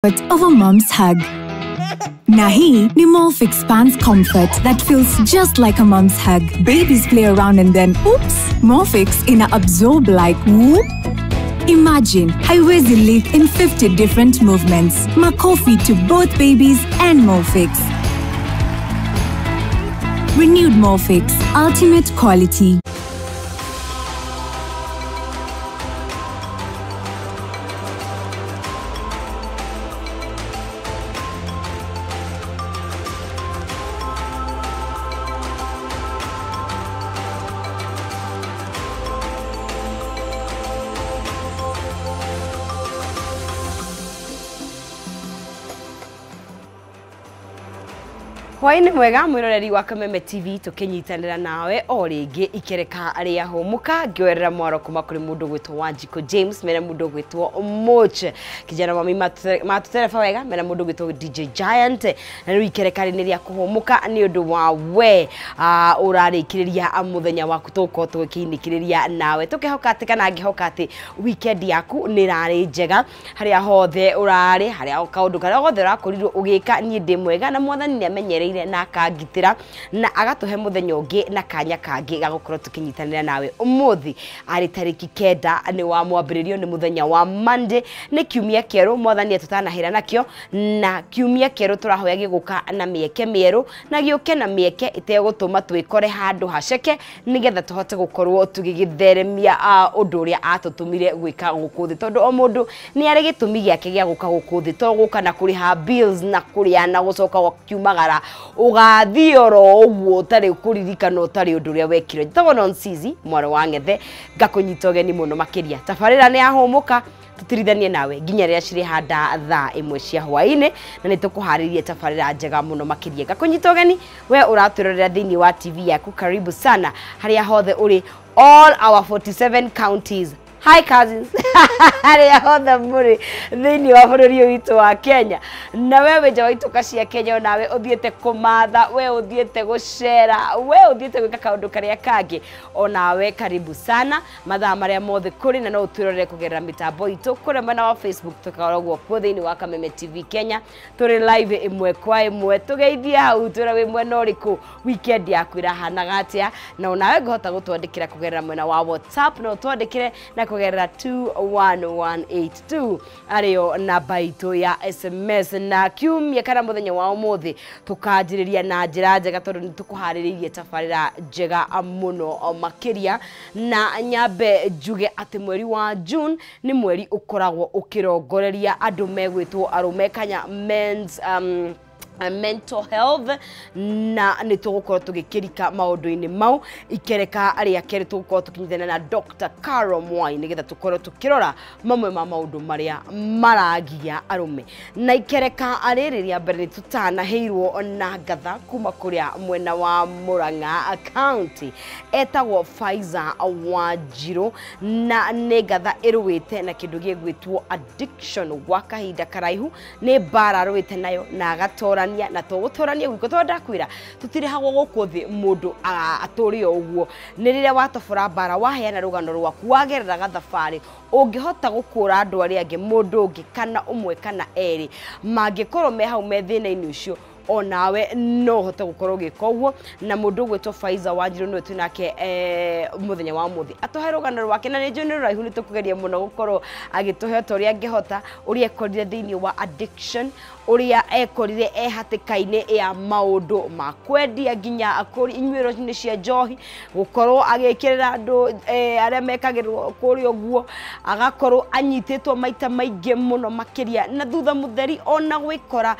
Of a mom's hug. Na hii ni Molfix Pants Comfort that feels just like a mom's hug. Babies play around and then, oops, Molfix ina absorb like whoop. Imagine, haiwezi leak in 50 different movements. Makofi to both babies and Molfix. Renewed Molfix, ultimate quality. Hwaĩ-inĩ mwega mwĩroreri wa Kameme TV tũkĩnyitanĩra nawe o rĩngĩ ikereka rĩa hũmũka ngĩoerera mwaro kuma kũrĩ mũndũ gwĩtwo Wanjikũ James mena mũndũ gwĩtwo Moch kijana mami matũtereba wega mena mũndũ gwĩtwo DJ Giant na rĩu ikereka rĩ nĩ rĩa kũhũmũka nĩ ũndũ wa we ũrarĩkĩrĩria mũthenya waku tũgũkorwo tũgĩkĩinĩkĩrĩria nawe tũkĩhoka atĩ kana ngĩhoka atĩ weekend yaku nĩ ĩrarĩ njega harĩa hothe ũrarĩ harĩa kaũndũ karĩa gothe ũrakorirwo ũgĩka niĩ ndĩ mwega na mwathani nĩ amenyereire na akangitĩra na agatuhe muthenya ũngĩ na kanya kangĩ ga gũkorwo tũkĩnyitanĩra nawe ũmũthĩ arĩ tarĩki 9 nĩ wa mwambĩrĩrio nĩ mũthenya wa Monday nĩ kiumia kĩerũ mwathani atũtanahĩra nakĩo na kiumia kĩerũ tũrahoya gĩgũka na mĩeke mĩerũ na gĩũke na mĩeke ĩtegũtũma twĩkore handũ haceke nĩgetha tũhote gũkorwo tũgĩgĩtheremia ũndũ ũrĩa atũtũmire gwĩka gũkũ thĩ tondũ o mũndũ nĩ arĩ gĩtũmi gĩake gĩa gũka gũkũ thĩ to gũka na kũrĩha bills na kũrĩa na gũcoka gũkiumagara ugathiĩ oro ũguo ũtarĩ kũririkana ũtarĩ ũndũ ũrĩa wekire. Njĩtagwo Nonsizi mwarĩ wa Ng'ethe ngakũnyita ũgeni mũno makĩria tabarĩra nĩ yahũmũka tũtirithanie nawe nginya rĩrĩa cirĩhanda thaa 1 cia hwaĩ-inĩ na nĩ tũkũharĩria tabarĩra njega mũno makĩria ngakũnyita ũgeni we ũratwĩrorera thĩinĩ wa TV yaku karibu sana harĩa hothe ũrĩ all our 47 counties. Hi cousins. Harĩa hothe mũrĩ thĩinĩ wa bũrũri ũyũ witũ wa Kenya na we wĩ nja wa ituka cia Kenya onawe ũthiĩte kũmatha we ũthiĩte gũcera we ũthiĩte gwĩka kaũndũ karĩa kangĩ onawe karibu sana mathaa marĩa mothe kũrĩ na no ũtwĩrorere kũgerera mĩtambo itũ kũrĩa mwena wa Facebook tũkoragwo kuo thĩinĩ wa Kameme TV Kenya tũrĩ live ĩmwe kwa ĩmwe tũgeithie hau twĩra wĩ mwena ũrĩkũ weekend yaku ĩrahanaga atĩa na onawe ngũhota gũtwandĩkĩra kũgerera mwena wa WhatsApp na ũtwandĩkĩre na kũgerera 21182 arĩo namba itũ ya SMS na kiumia kana mũthenya wa ũmũthĩ tũkanjĩrĩria na njĩra njega tondũ nĩ tũkũharĩrĩirie tabarĩra njega mũno makĩria na nyambe njuge atĩ mweri wa June nĩ mweri ũkoragwo ũkĩrongoreria andũ megwĩtwo arũme kana men's mental health na nĩ tũgũkorwo tũgĩkĩrika maũndũ-inĩ mau ikereka arĩa kerĩ tũgũkorwo tũkĩnyitana na Dr. Caro Mwai nĩgetha tũkorwo tũkĩrora mamwe ma maũndũ marĩa maragia arũme na ikereka rĩrĩ rĩa mbere nĩ tũtanaheirwo na ngatha kuma kũrĩa mwena wa Murang'a County etagwo Pfizer Wanjirũ na nĩ ngatha ĩrũĩte na kĩndũ gĩgwĩtwo addiction gwa kahinda karaihu nĩ mbara arũĩte nayo na agatora na tũgũtũrania gwiko tondũ ndakwĩra tũtirĩhagwo gũkũ thĩ mũndũ atũre o ũguo nĩ rĩrĩa watobora mbara waheana rũgano rwaku wagerera gathabarĩ ũngĩhota gũkũra andũ arĩa angĩ mũndũ ũngĩ kana ũmwe kana erĩ mangĩkorwo me hau me thĩna-inĩ ũcio onawe no hote gũkorwo ũgĩka ũguo na mũndũ ũgwĩtwo Pfizer Wanjirũ nĩwe twĩ nake mũthenya wa ũmũthĩ atũhe rũgano rwake na nĩ njũĩ nĩ rũraihu nĩ tũkũgeria mũno gũkorwo agĩtũhe ta ũrĩa angĩhota ũrĩa ekorire thĩinĩ wa addiction ũrĩa ekorire e hatĩka-inĩ ya maũndũ ma kwendia nginya inyuĩro-inĩ cia njohi gũkorwo agĩkĩrĩra andũ arĩa mekagĩrwo kũrĩa ũguo agakorwo anyitĩtwo maita maingĩ mũno makĩria na thutha mũtheri ona gwĩkora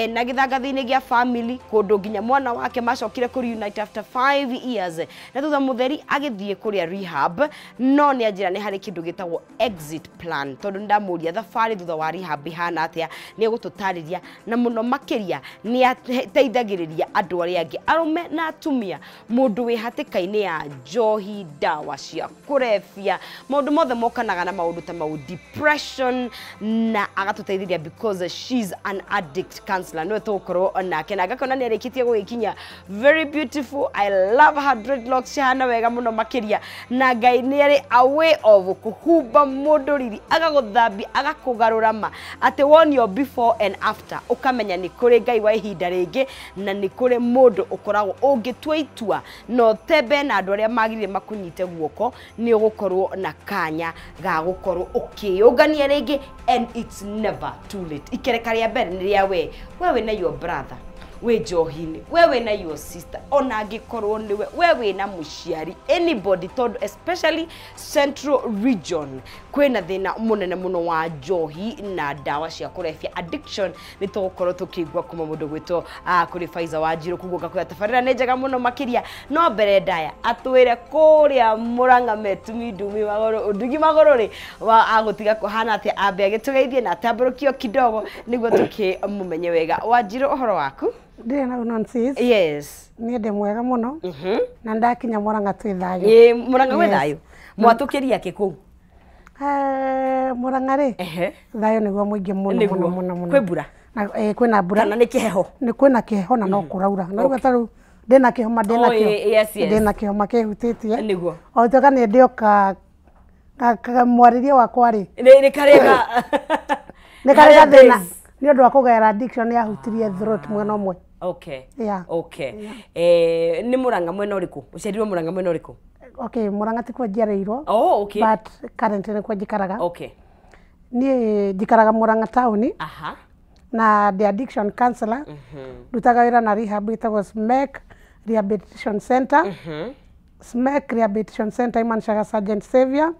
na gĩthangathĩ-inĩ gĩa family kũndũ nginya mwana wake macokire kũ reunite after 5 years na thutha mũtheri agĩthiĩ kũrĩa rehab no nĩ anjĩra nĩ harĩ kĩndũ gĩtagwo exit plan tondũ nĩndamũria thabarĩ thutha wa rehab ihana atĩa nĩ egũtũtarĩria na mũno makĩria nĩ ateithagĩrĩria andũ arĩa angĩ arũme na atumia mũndũ wĩ hatĩka-inĩ ya njohi ndawa cia kũrebia maũndũ mothe mokanaga na maũndũ ta mau depression na agatũteithĩrĩria because she's an addict counselor nĩwe tũgũkorwo tũgũkorwo nake na ngakona nĩ arĩkĩtie gũgĩkinya. Very beautiful, I love her dreadlocks, cihana wega mũno makĩria, na Ngai nĩ arĩ a way of kũhumba mũndũ riri, agagũthambia, agakũgarũra ma atĩ wonio before and after, ũkamenya nĩ kũrĩ Ngai wa ihinda rĩngĩ na nĩ kũrĩ mũndũ ũkoragwo ũngĩtua itua na ũtembe na andũ arĩa magĩrĩire makũnyite guoko, nĩ ũgũkorwo na kanya ga gũkorwo ũkĩyũngania rĩngĩ, and it's never too late. Ikereka rĩa mbere nĩ rĩa we wĩna your brother wĩ njohi-inĩ, we wĩna your sister, ona angĩkorwo nĩwe we wĩna mũciari, anybody, tondũ especially Central Region kwĩna thĩna mũnene mũno wa njohi na ndawa cia kũrebia, addiction. Nĩ tũgũkorwo tũkĩigua kuma mũndũ gwĩtwo kũrĩ Faiza Wanjiru, koguo ngakwĩra tabarĩra nĩ njega mũno makĩria. No mbere ndaya atwĩre kũrĩa Murang'a metumi ndumi magũrũ ndugi magũrũ rĩ agũtiga kũhana atĩa, ambe agĩtũgeithie na atambũrũkio kidogo nĩguo tũkĩmũmenye wega. Wanjiru, ũhoro waku? Ndirĩ na nonsense. Yes. Niĩ ndĩ mwega mũno. Na ndakinya Murang'a twĩ thayũ. Ĩĩ, Murang'a gwĩ thayũ. Mwatũkĩria kĩ kũu? Murang'a rĩ, thayũ nĩguo mũingĩ mũno mũno mũno mũno. Kwĩ mbura? Kwĩna mbura. Kana nĩ kĩheho? Nĩ kwĩna kĩheho na no kũraura. Na rĩu ta rĩu ndĩna kĩhoma, ndĩna kĩo. Yes, yes. Ndĩna kĩhoma kĩhutĩtie. Nĩguo. O tuĩka nĩ ndĩoka mwarĩrie wakwa rĩ. Nĩ karĩ nĩ karĩ gathĩna. Nĩ ũndũ wa kũgerera addiction yahutirie throat mwena ũmwe. Okay. Yeah. Okay. Nĩ Murang'a mwena ũrĩkũ? Ũciarirwo Murang'a mwena ũrĩkũ? Okay, Murang'a ti kuo njiarĩirwo. Oh, okay. But currently nĩkuo njikaraga. Okay. Niĩ njikaraga Murang'a taũni. Aha. Na the addiction counselor. Ndutaga wĩra na rehab ĩtagwo SMEC Rehabilitation Center. SMEC Rehabilitation Center imanishaga Sergeant Savior.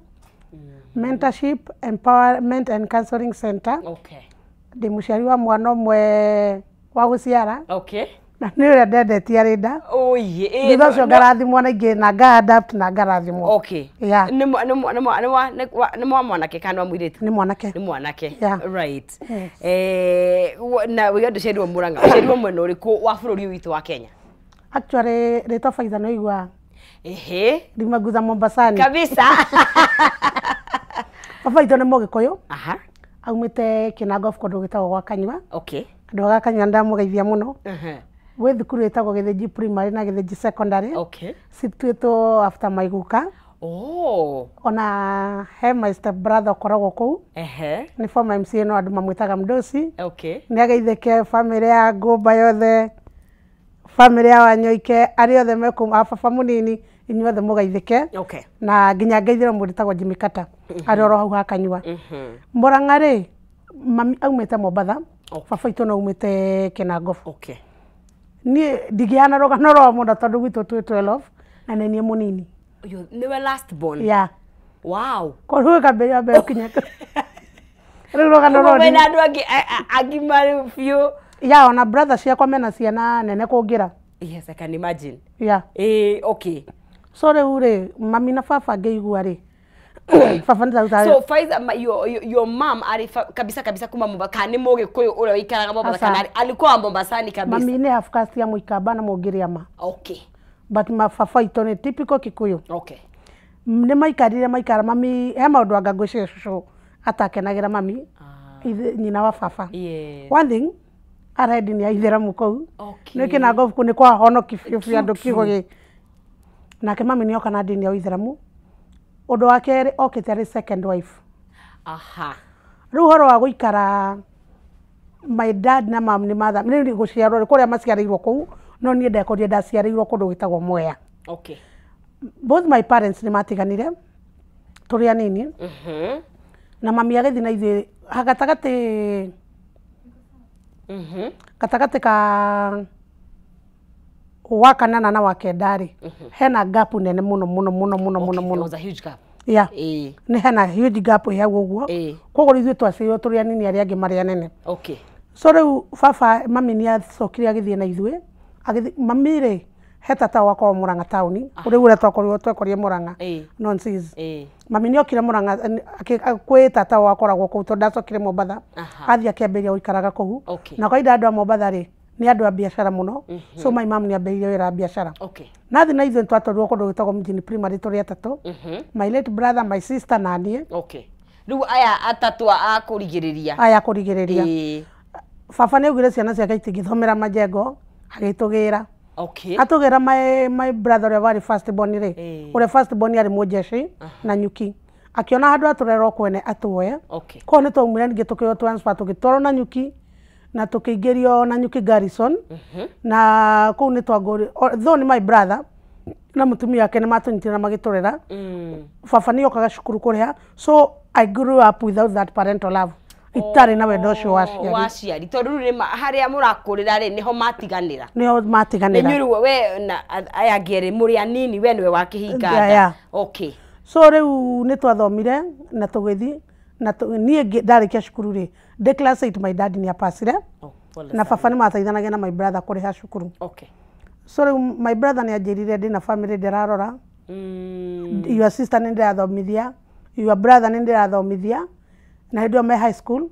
Mentorship, Empowerment and Counseling Center. Okay. Ndĩ mũciari wa mwana ũmwe wa gũciara. Okay. Na nĩ ũrĩa ndendetie arĩ nda. Oye. Thutha ũcio ngarathimwo na ingĩ na nga adapt na ngarathimwo. Okay. Yeah. Nĩ mwa mwanake kana wa mũirĩtu? Nĩ mwanake. Nĩ mwanake. Yeah. Right. Yes. Na wĩga ndũciarirwo Murang'a, ũciarirwo mwena ũrĩkũ wa bũrũri witũ wa Kenya? Actually rĩtwa Faiza nĩ ũigua. Ehe. Ndimaguza Mombasani. Kabisa. Baba witũ nĩ Mũgĩkũyũ. Aha. Aumĩte Kinango kũndũ gwĩtagwo gwa Kanyua. Okay. Andũ a Kanyua ndamũgeithia mũno. Gwĩ thukuru ĩtagwo Gĩthĩnji Primary na Gĩthĩnji Secondary. Okay. Situĩtwo after my guka. Oh. Ona he my step brother ũkoragwo kũu. Ehe. Nĩ former MCA no andũ mamwĩtaga Mdosi. Okay. Nĩ ageithĩke famĩlĩ ya Ngũmba yothe, famĩlĩ ya Wanyoike, arĩa othe me kũu, a baba mũnini, inyuothe mũgeithĩke. Okay. Na nginya ngeithĩre mũndũ wĩtagwo Jimmy Carter, arĩ oro hau ha Kanyua. Murang'a rĩ, mami aumĩte Mombatha, baba witũ no aumĩte Kinango. Okay. Niĩ ndingĩhana rũgano rwao mũno tondũ gwitũ twĩ 12 na nĩ niĩ mũnini. Nĩwe last born? Yeah. Wow. Koguo kambĩrĩria mbere ũkinye. Rĩu rũgano rwao mena andũ angĩ agima rĩu biũ. Yeah, ona brother ciakwa mena ciana nene kũngĩra. Yes, I can imagine. Yeah. Okay. So rĩu rĩ, mami na baba ngĩigua rĩ, baba nĩ So Faiza, your mom ari kabisa kabisa kuma Mombasa, kana nĩ Mũgĩkũyũ ũrĩa ũikaraga Mombasa, kana alikuwa Mombasani kabisa? Mami nĩ half caste ya Mũikamba na Mũngĩrĩama. Okay. But ma baba witũ nĩ typical Kikuyu. Okay. Nĩ maikarire maikara mami he maũndũ anga ngwĩciria cũcũ atakenagĩra mami, nyina wa baba. Yes. One thing, arĩ ndini ya Ithĩramu kũu. Okay. Nĩ Kinango kũu nĩ kwahonoki biũ biũ andũ kiugo gĩkĩ. Nake mami nĩ oka na ndini ya Ũithĩramu. Ũndũ wa kerĩ okĩte arĩ second wife. Aha. Rĩu ũhoro wa gũikara my dad na mom nĩ matha nĩ gũciarwo kũrĩa maciarĩirwo kũu, no niĩ ndekorire ndaciarĩirwo kũndũ gwĩtagwo Mwea. Okay. Both my parents nĩ matiganire tũrĩ anini. Na mami agĩthiĩ na ithuĩ gatagatĩ gatagatĩ ka wa kanana na wa kenda rĩ, hena gap nene mũno mũno mũno mũno mũno mũno. There was a huge gap. Yeah. Nĩ hena huge gap ĩ hau ũguo. Koguo ithuĩ twaciarirwo tũrĩ anini arĩa angĩ marĩ anene. Okay. So rĩu baba mami nĩ acokire agĩthiĩ na ithuĩ. Mami rĩ, he tata wakorwo Murang'a taũni, rĩu ũrĩa twakorirwo twekorire Murang'a. Nonsense. Mami nĩ okire Murang'a kwĩ tata wakoragwo kũu tondũ ndacokire Mombatha. Athiĩ akĩambĩrĩria gũikaraga kũu. Na kawaida andũ a Mombatha rĩ, nĩ andũ a biacara mũno. So my mom nĩ ambĩrĩirie wĩra wa biacara. Okay. Na thiĩ na ithuĩ twatwarirwo kũndũ gwĩtagwo Mjini Primary tũrĩ atatũ. My late brother, my sister na niĩ. Okay. Rĩu aya atatũ a kũrigĩrĩria. Aya kũrigĩrĩria. Baba nĩ augire ciana ciake itingĩthomera majengo, agĩtũgĩra. Okay. Atũgĩra my brother ũrĩa warĩ first born rĩ, ũrĩa first born arĩ mũjeshi na nyuki. Akiona handũ atũrerwo kwene atuoye. Okay. Koguo nĩ twaumire ningĩ tũkĩoywo transfer tũgĩtwarwo na nyuki na tũkĩingĩrio na nyuki garrison. Na kũu nĩ twangũri, though nĩ my brother na mũtumia wake nĩ matũnyitire na magĩtũrera. Baba nĩ okaga cukuru kũrĩha, so I grew up without that parental love. Itarĩ na wendo ũcio wa aciari. Wa aciari tondũ rĩu nĩ harĩa mũrakũrĩra rĩ nĩho matiganĩra. Nĩho matiganĩra. Nĩ rĩu we na aya angĩ erĩ mũrĩ anini, we nĩwe wakĩhinga nda. Okay. So rĩu nĩ twathomire na tũgĩthiĩ na niĩ ndarĩkia cukuru rĩ, ndĩ class 8 my dad nĩ apacire. Na baba nĩ mateithanagia na my brother kũrĩha cukuru. Okay. So rĩu my brother nĩ anjĩrire ndĩna family ndĩrarora. Your sister nĩ ndĩrathomithia, your brother nĩ ndĩrathomithia. Na hĩndĩ ĩyo me high school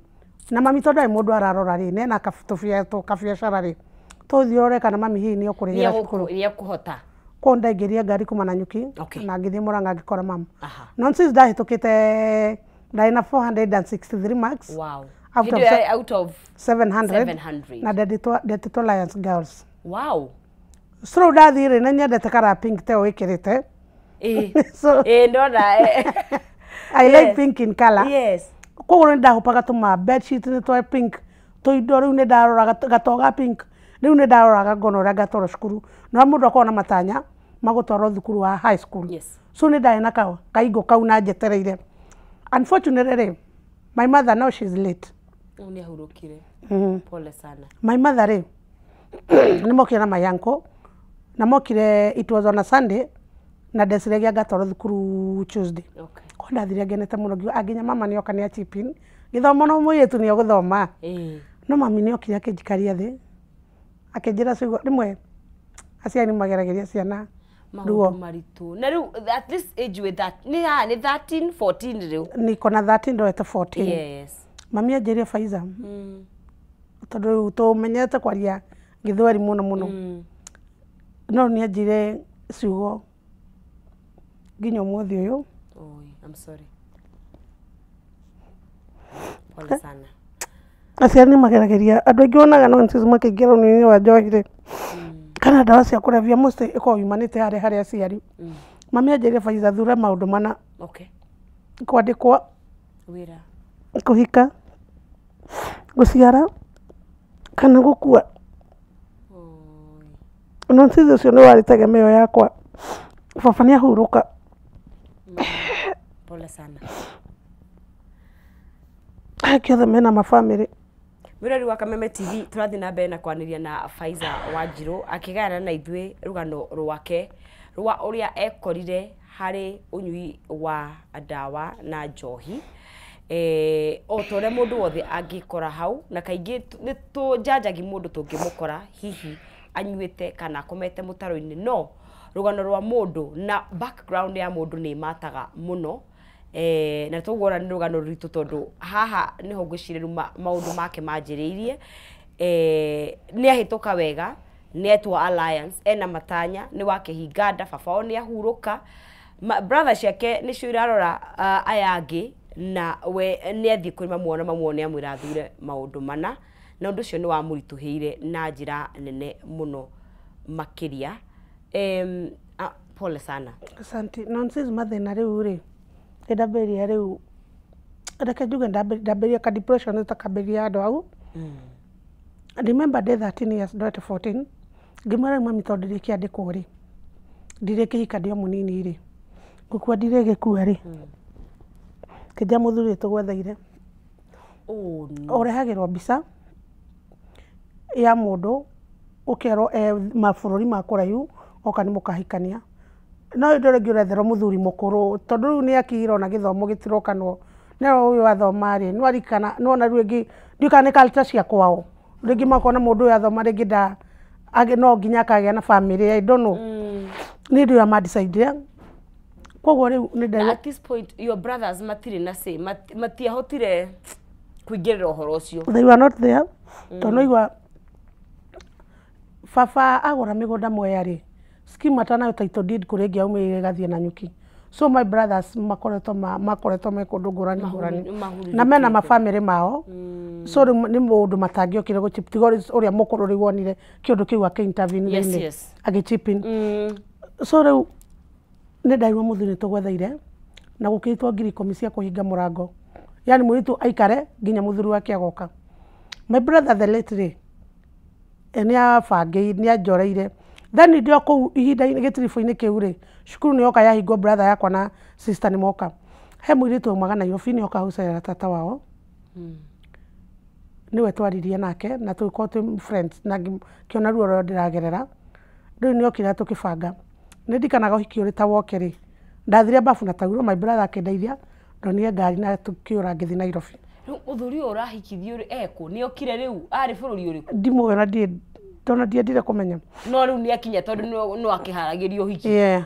na mami tondũ ndarĩ mũndũ ararora rĩ, nena kabiacara rĩ, tũthiĩ ũrore kana mami hihi nĩ ũkũrĩhĩra cukuru. Nĩ ekũhota. Koguo ndaingĩria ngari kuma na nyuki na ngĩthiĩ Murang'a ngĩkora mama. Nonsense ndahĩtũkĩte ndarĩ na 463 marks. Wow. Out of 700. Na ndetĩtwo Lions Girls. Wow. So rĩu ndathiĩ rĩ, nĩ nyendete kara pink te wĩkĩrĩte. So ndona. I like pink in color. Yes. Koguo nĩ ndahũpaga tũma bedsheet nĩ twa pink, tũindo rĩu nĩ ndaroraga gatoga pink, rĩu nĩ ndaroraga ngona ũrĩa ngatwarwo cukuru. Na mũndũ akoragwo na matanya magũtwarwo thukuru wa high school. Yes. So nĩ ndarĩ na kaingũ kau na njetereire. Unfortunately rĩ, my mother now she's late. Nĩ ahurũkire. Pole sana. My mother rĩ, nĩ mokire na my uncle, na mokire it was on a Sunday, na ndeciragia ngatwarwo thukuru Tuesday. Okay. Ko ndathire ngenete mũno ngiuga nginya mama nĩ oka nĩ achipin gĩthomo no mũirĩtu nĩ egũthoma. No mami nĩ okire akĩnjikaria thĩ akĩnjĩra ciugo rĩmwe aciari nĩ mageragĩria ciana maũndũ maritũ. Na rĩu at this age with that nĩ 13 14 rĩu niko na 13 ndorete 14. Yes. Mami anjĩrire Faiza, tondũ rĩu tũmenyete kwaria gĩthweri mũno mũno, no nĩ anjĩrire ciugo nginya ũmũthĩ ũyũ. I'm sorry. Pole sana. Aciari nĩ mageragĩria andũ aingĩ wonaga nonsense makĩingĩra ũnyui-inĩ wa njohi rĩ, kana ndawa cia kũrebia mostly ĩkoragwo yumanĩte harĩa harĩ aciari. Mami anjĩrire Faiza thure maũndũ mana. Okay. Kwandĩkwo, wĩra, kũhika, gũciara kana gũkua. Nonsense ũcio nĩ warĩ tegemeo yakwa. Baba nĩ ahurũka. Pole sana. Angĩ othe mena mabamĩrĩ. Mwĩrori wa Kameme TV tũrathiĩ na mbere na kwanĩria na Faiza Wanjirũ akĩgayana na ithuĩ rũgano rwake rwa ũrĩa ekorire harĩ ũnyui wa ndawa na njohi. O ta ũrĩa mũndũ wothe angĩkora hau, na kaingĩ nĩ tũnjanjagi mũndũ tũngĩmũkora hihi anyuĩte kana akomete mũtaro-inĩ, no rũgano rwa mũndũ na background ya mũndũ nĩ mataga mũno. Na tũguona nĩ rũgano rwitũ tondũ haha nĩho ngwĩciria rĩu maũndũ make manjĩrĩirie. Nĩ ahĩtũka wega, nĩ etwo Alliance, ena matanya, nĩ wakĩhinga nda, baba wao nĩ ahurũka, brother ciake nĩcio irarora aya angĩ, na we nĩ athiĩ kũrĩ mamu wao na mamu wao nĩ amwĩra athure maũndũ mana, na ũndũ ũcio nĩ wamũritũhĩire na njĩra nene mũno makĩria. Pole sana. Asante. Nonsense mathĩna rĩu rĩ, ndambĩrĩria rĩu reke njuge ndambĩrĩria ka depression takambĩrĩria handũ hau. Remember ndĩ 13 years ndorete 14, ngĩmwĩra rĩu mami tondũ ndirĩkĩandĩkwo rĩ, ndirĩkĩhika ndĩ o mũnini rĩ, ngũkua ndirĩgĩkua rĩ, kĩnja mũthuri tũgwetheire. Ũrehagĩrwo mbica ya mũndũ ũkerwo mabũrũri ma kũraihu oka nĩ mũkahikania. No hĩndĩ ĩrĩa ũretherwo mũthuri mũkũrũ tondũ rĩu nĩ akirwo na gĩthomo gĩtirokanwo, no ũyũ athoma rĩ, nĩwarikana nĩwona rĩu rĩngĩ ndiũĩ kana nĩ culture cia kwao, rĩngĩ makona mũndũ ũyũ athoma rĩngĩ nda no nginya akagĩa na family, I don't know. Nĩ hĩndĩ ĩyo ma-decide. Koguo rĩu nĩ ndari. At this point your brothers matirĩ na say, matiahotire kũingĩrĩra ũhoro ũcio. They were not there. Tondũ nĩwaigua baba agũra mĩgũnda Mwea rĩ, scheme atanayo title deed kũrĩa ĩngĩ yaumĩrire ĩgathiĩ na nyuki. So my brothers makoretwo makoretwo me kũndũ ngũrani ngũrani na mena mabamĩrĩ mao. So rĩu nĩ mũndũ matangĩokire gũchip tiga ũrĩa mũkũrũ rĩu wonire kĩũndũ kĩu akĩ-intervene thĩinĩ agĩ-chip in. So rĩu nĩ ndaigua mũthuri tũgwetheire na gũkĩitwo 10,000 cia kũhinga mũrango, yani mũirĩtu aikare nginya mũthuri wake agoka. My brother the late rĩ nĩ abangĩire nĩ anjoreire. Then ndĩ o kũu ihinda-inĩ gĩtiribũ-inĩ kĩu rĩ, cukuru nĩ yoka yahingwo, brother yakwa na sister nĩ moka. He mũirĩtu waumaga Nairobi nĩ oka gũcerera tata wao. Nĩwe twaririe nake na tũgĩkorwo twĩ friends na ngĩona ruo rũrĩa ndĩragerera. Rĩu nĩ okire tũkĩbanga. Nĩ ndirikanaga ũhiki ũrĩ ta woke rĩ, ndathire babu na tauro, my brother akĩndeithia, ndonire ngari na tũkĩũra ngĩthiĩ Nairobi. Rĩu mũthuri ũyũ ũrahikithio rĩ ekũ? Nĩ okire rĩu arĩ bũrũri ũrĩkũ? Ndimũĩ ona ndiĩ tondũ ndiendire kũmenya. No rĩu nĩ akinya tondũ no akĩharagĩrio ũhiki. Yeah.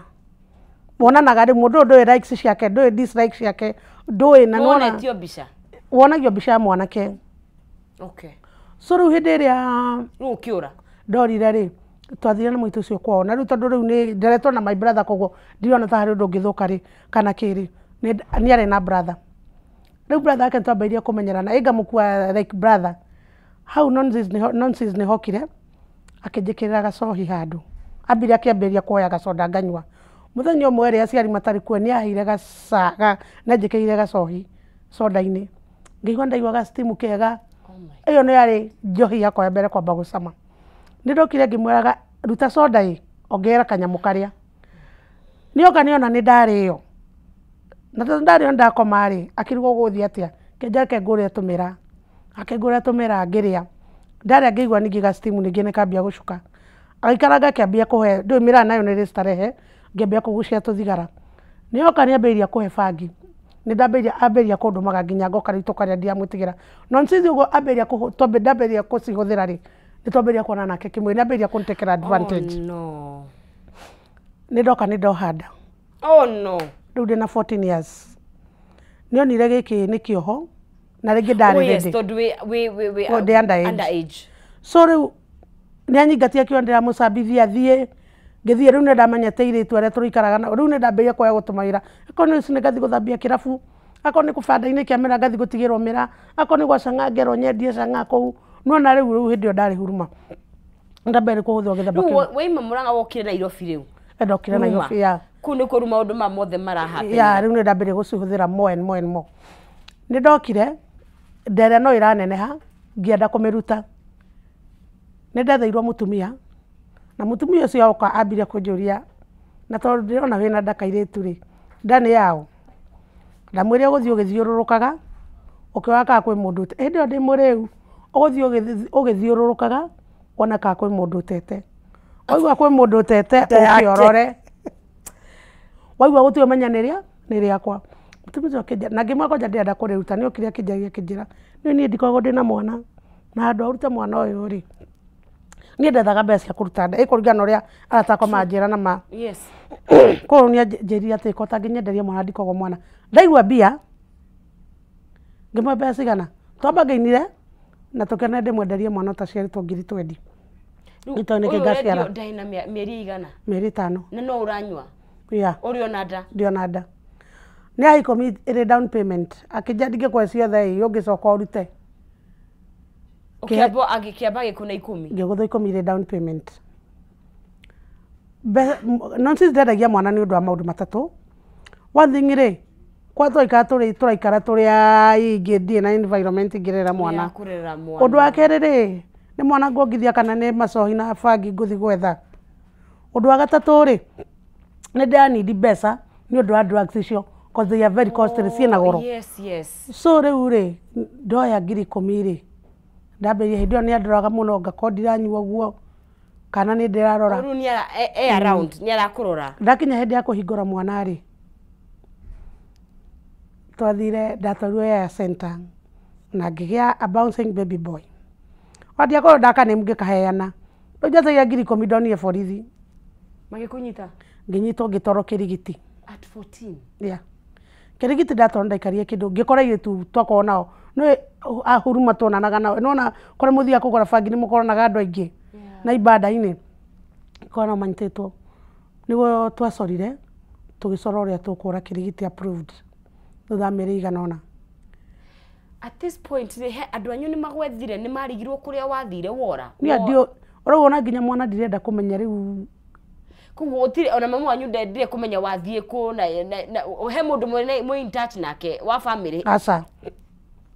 Wonanaga rĩu mũndũ ũyũ ndũĩ likes ciake, ndũĩ dislikes ciake, ndũĩ na nĩwona. Wonetio mbica? Wonagio mbica ya mwanake. Okay. So rĩu hĩndĩ ĩrĩa rĩu ũkĩũra ndorire rĩ, twathire na mũirĩtu ũcio kwao. Na rĩu tondũ rĩu nĩ nderetwo na my brother koguo ndirona ta harĩ ũndũ ũngĩthũka rĩ kana kĩrĩ, nĩ arĩ na brother. Rĩu brother yake nĩtwambĩrĩirie kũmenyerana, ĩ ngamũkua like brother. Hau nonsense nĩ hokire akĩnjĩkĩrĩra gacohi handũ. Ambire akĩambĩrĩria kuoya gacoda nganyua. Mũthenya ũmwe rĩ aciari matarĩ kuo nĩ aheire nĩ anjĩkĩrĩire gacohi soda-inĩ. Ngĩigua ndaigua ga steam kega. Ĩyo nĩ yarĩ njohi yakwa ya mbere kwamba gũcama. Nĩ ndokire ngĩmwĩraga ruta soda ĩ, ongerera kanyamũ karĩa. Nĩoka nĩona nĩ ndarĩo. Na tondũ ndarĩo ndakoma rĩ, akĩrigwo gũgũthiĩ atĩa. Kĩnja reke ngũrĩre tũmĩraa. Akĩngũrĩra tũmĩraa ngĩrĩa. Ndarĩa ngĩigua ningĩ ga steam ningĩ nĩ kambia gũcuka. Agĩikaranga akĩambia kũhe, ndũĩ mĩraa nayo nĩ ĩrĩ starehe, ngĩambia kũgucia tũthigara. Nĩoka nĩambĩrĩria kũhe bangi. Nĩ ndambĩrĩria ambĩrĩria kũndũmaga nginya ngoka rĩu tũkarĩa ndiramwĩtigĩra. Nonsense ũguo ambĩrĩria ndambĩrĩria kũcihũthĩra rĩ, nĩ twambĩrĩria kuonana nake kĩmwĩrĩ, nĩ ambĩrĩria kũnĩtekera advantage. Oh no. Nĩ ndoka nĩ ndoha nda. Oh no. Rĩu ndĩna 14 years. Nĩonire gĩkĩ nĩ kĩoho na rĩngĩ ndarĩ Oh yes, ready. tondũ wĩ Oh, ndĩ underage. Underage. So rĩu nĩ anyingatia kĩo ndĩramũcambithia thiĩ ngĩthiĩ rĩu nĩ ndamenyete airĩtu arĩa tũrĩikaraga nao. Rĩu nĩ ndambĩrĩria kwaga gũtũma wĩra. Akorwo nĩ rũcinĩ ngathiĩ gũthambia kĩrabu, akorwo nĩ kũbanda-inĩ kĩa mĩraa ngathiĩ gũtigĩrwo mĩraa, akorwo nĩ gwa cang'aa ngerwo nyendie cang'aa kũu. Nĩwona rĩu hĩndĩ ĩyo ndarĩ huruma. Ndambĩrĩria kũhũthĩrwo gĩthemba Rĩu kĩu. waima Mũrang'a wokire Nairobi rĩu? Ndokire Nairobi, yeah. Kũu nĩkuo rĩu maũndũ maya mothe marahappen. Yeah, rĩu nĩ ndambĩrĩria gũcihũthĩra more and more and more. Nĩ ndokire nda ĩrĩa no ĩraneneha ngĩenda kũmĩruta. Nĩ ndetheirwo mũtumia na mũtumia ũcio oka ambire kũnjũria na tondũ ndĩrona wĩna nda kairĩtu rĩ, nda nĩ yaũ? Ndamwĩrire ũgũthiĩ ũgĩthiũrũrũkaga ũkĩoga kana kwĩ mũndũ hĩndĩ ĩyo ndĩ mũrĩu, ũgũthiĩ ũgĩthiũrũrũkaga wone kana kwĩ mũndũ ũtete. Waigua kwĩ mũndũ ũtete ũkĩorore. Waigua gũtirĩ ũmenya nĩ rĩa nĩ rĩakwa. Mũtumia ũcio akĩnjĩra na ngĩmwĩra kwanja ndĩrenda kũrĩruta, nĩ okire akĩnjarĩria akĩnjĩra nĩ niĩ ndikoragwo ndĩna mwana na handũ ha ũrute mwana ũyũ rĩ, niĩ ndethaga mbeca cia kũruta nda ĩkũringana na ũrĩa arata akwa manjĩra na ma. Yes. Koguo nĩ anjĩrire atĩ ko ũtangĩnyenderia mwana ndikoragwo mwana. Ndaigua mbia ngĩmũhe mbeca cigana, twamba ngĩinire na tũkĩona ndĩmwenderie mwana ũtaciarĩtwo 20,000. Rĩu Nĩ tondũ nĩkĩ ũyũ ngaciara? ũrendio nda ĩna mĩeri ĩigana? Mĩeri 5. Na no ũranyua? Yeah. Ũrĩ ona nda? Ndĩ ona nda. Nĩ ya 10 ĩrĩ down payment. Akĩnjĩra ndingĩkũhe ciothe ĩ, ũngĩcoka ũrute. Ũkĩamba agĩkĩamba agĩkũna 10. Ngĩgũthwo 10 ĩrĩ down payment. Nonsense ndendagia mwana nĩ ũndũ wa maũndũ matatũ. One thing rĩ, kwa tũraikara tũrĩ tũraikara tũrĩ aingĩ ndirĩ na environment ingĩrera mwana. Ya kũrera mwana. Ũndũ wa kerĩ rĩ, nĩ mwana nguongithia kana nĩ macohi na bangi ngũthiĩ gwetha. Ũndũ wa gatatũ rĩ, nĩ ndĩranindi mbeca nĩ ũndũ wa drugs icio cause they are very costly, ciĩna goro. Yes, yes. So rĩu rĩ, ndoya 10,000 rĩ, ndambĩrĩria hĩndĩ ĩyo nĩ andoraga mũno ngakorwo ndiranyua ũguo kana nĩ ndĩrarora. Rĩu nĩ e around, nĩ arakũrora. Ndakinya hĩndĩ ya kũhingũra mwana rĩ, twathire ndatwarirwo Yaya Center na ngĩgĩa a bouncing baby boy. Wandiakorwo ndakanĩmu ngĩkaheana. Rĩu njetereire 10,000 ndonire borithi. Magĩkũnyita? Ngĩnyitwo ngĩtwarwo Kĩrigiti. At 14? Yeah. Kĩrigiti ndatwarwo ndaikarire kĩndũ ngĩkora airĩtu twakorwo nao. Nĩũĩ ahuruma tuonanaga nao. Nĩwona kũrĩa mũthiaga kũgũra bangi nĩ mũkoranaga andũ aingĩ. Na ibanda-inĩ. Ngĩkora nao manyitĩtwo. Nĩguo twacorire Tũgĩcora ũrĩa tũkũra Kĩrigiti approved thutha wa mĩeri igana ũna. At this point he andũ anyu nĩ magwethire, nĩ marigirwo kũrĩa wathire wora? Niĩ ndio rĩu ona nginya mwana ndirenda kũmenya rĩu. Koguo gũtirĩ ona mamu wanyu ndendire kũmenya wathiĩ kũ na he mũndũ mwĩ in touch nake wa family? Aca.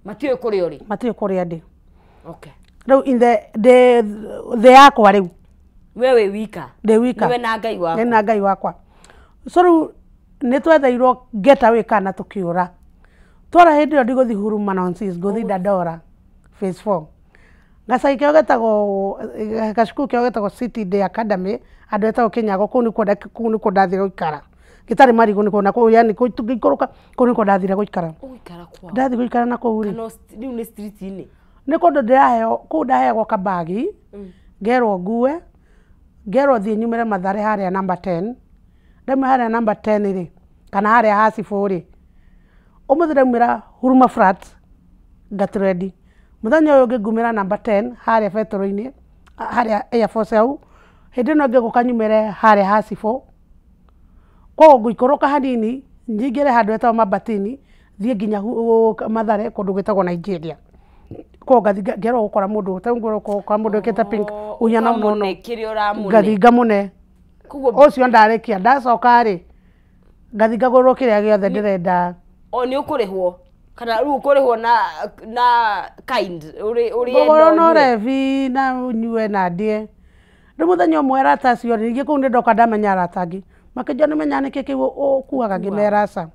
Matiũĩ kũrĩa ũrĩ? Matiũĩ kũrĩa ndĩ. Okay. Rĩu in the thĩ yakwa rĩu. We wĩ wika? Ndĩ wika. Nĩwe na Ngai waku? Nĩ na Ngai wakwa. So rĩu nĩ twetheirwo getaway kana tũkĩũra. Twara hĩndĩ ĩyo ndigũthiĩ Huruma nonsense, ngũthiĩ Dandora phase 4. Gacagi kĩo getagwo gacukuru kĩo getagwo City Day Academy, andũ etagwo Kĩnyago, kũu nĩkuo ndathire gũikara. Gĩtarĩ marigũ nĩkuo na kũu, yani ngĩikũrũka kũu nĩkuo ndathire gũikara. Ũgũikara kwao? Ndathiĩ gũikara na kũu rĩ. Kana rĩu nĩ street-inĩ? Nĩ kũndũ ndĩraheo, kũu ndaheagwo kabagi, ngerwo ngue, ngerwo thiĩ nyumĩre Mathare harĩa number 10. Ndauma harĩa number 10 rĩ, kana harĩa ha Cibũ rĩ, ũmũthĩ ndaumĩra Huruma Flats ngatrendi. Mũthenya ũyũ ũngĩ ngumĩra number 10 harĩa betũrũ-inĩ, harĩa Air Force hau. Hĩndĩ ĩno ĩngĩ ngũka nyumĩre harĩa ha Cibũ. Koguo ngũikũrũka hanini nyingĩre handũ hetagwo Mabatini, thiĩ nginya Mathare kũndũ gwĩtagwo Nigeria. Koguo ngathiĩ ngerwo gũkora mũndũ, ta rĩu gũkora mũndũ wĩkĩte pink, ũhiana mũno. Kĩrĩa ũramũne. Ngathiĩ ngamũne. Ũcio ndarĩkia, ndacoka rĩ, ngathiĩ ngagũrĩrwo kĩrĩa gĩothe ndĩrenda. O nĩ ũkũrĩhwo? Kana rĩu ũkũrĩhwo na kind, ũrĩe Ngũgũrwo na ũrebi na ũnyue na ndĩe. Rĩu mũthenya ũmwe arata acio rĩ, ningĩ kũu nĩ ndoka ndamenya arata angĩ. Makĩnjĩra nĩmenya nĩkĩ kĩu ũkuaga, ngĩmera aca.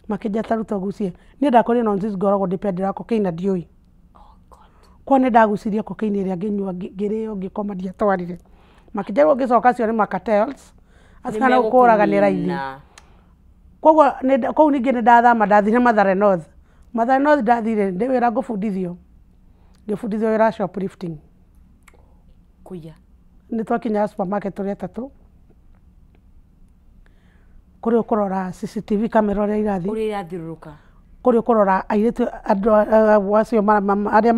Makĩnjĩra ta rĩu tũgucie. Niĩ ndakorire nonsense ngoragwo ndĩpendera cocaine na ndiũĩ. Kwa nĩ ndagucirie cocaine ĩrĩa ngĩnyua, ngĩrĩo, ngĩkoma ndiatwarire. Makĩnjĩra rĩu ũngĩcoka acio nĩ ma-cartels, acio kana gũkũraga nĩ raithi. Koguo kũu ningĩ nĩ ndathama ndathire Mathare North. Mathare North ndathire ndĩ wĩra ngũbundithio. Ngĩbundithio wĩra shoplifting. Kũiya. Nĩ twakinya supermarket tũrĩ atatũ. Kũrĩ ũkũrora CCTV camera ũrĩa irathiĩ. Ũrĩa irathiũrũrũka. Kũrĩ ũkũrora airĩtu andũ acio arĩa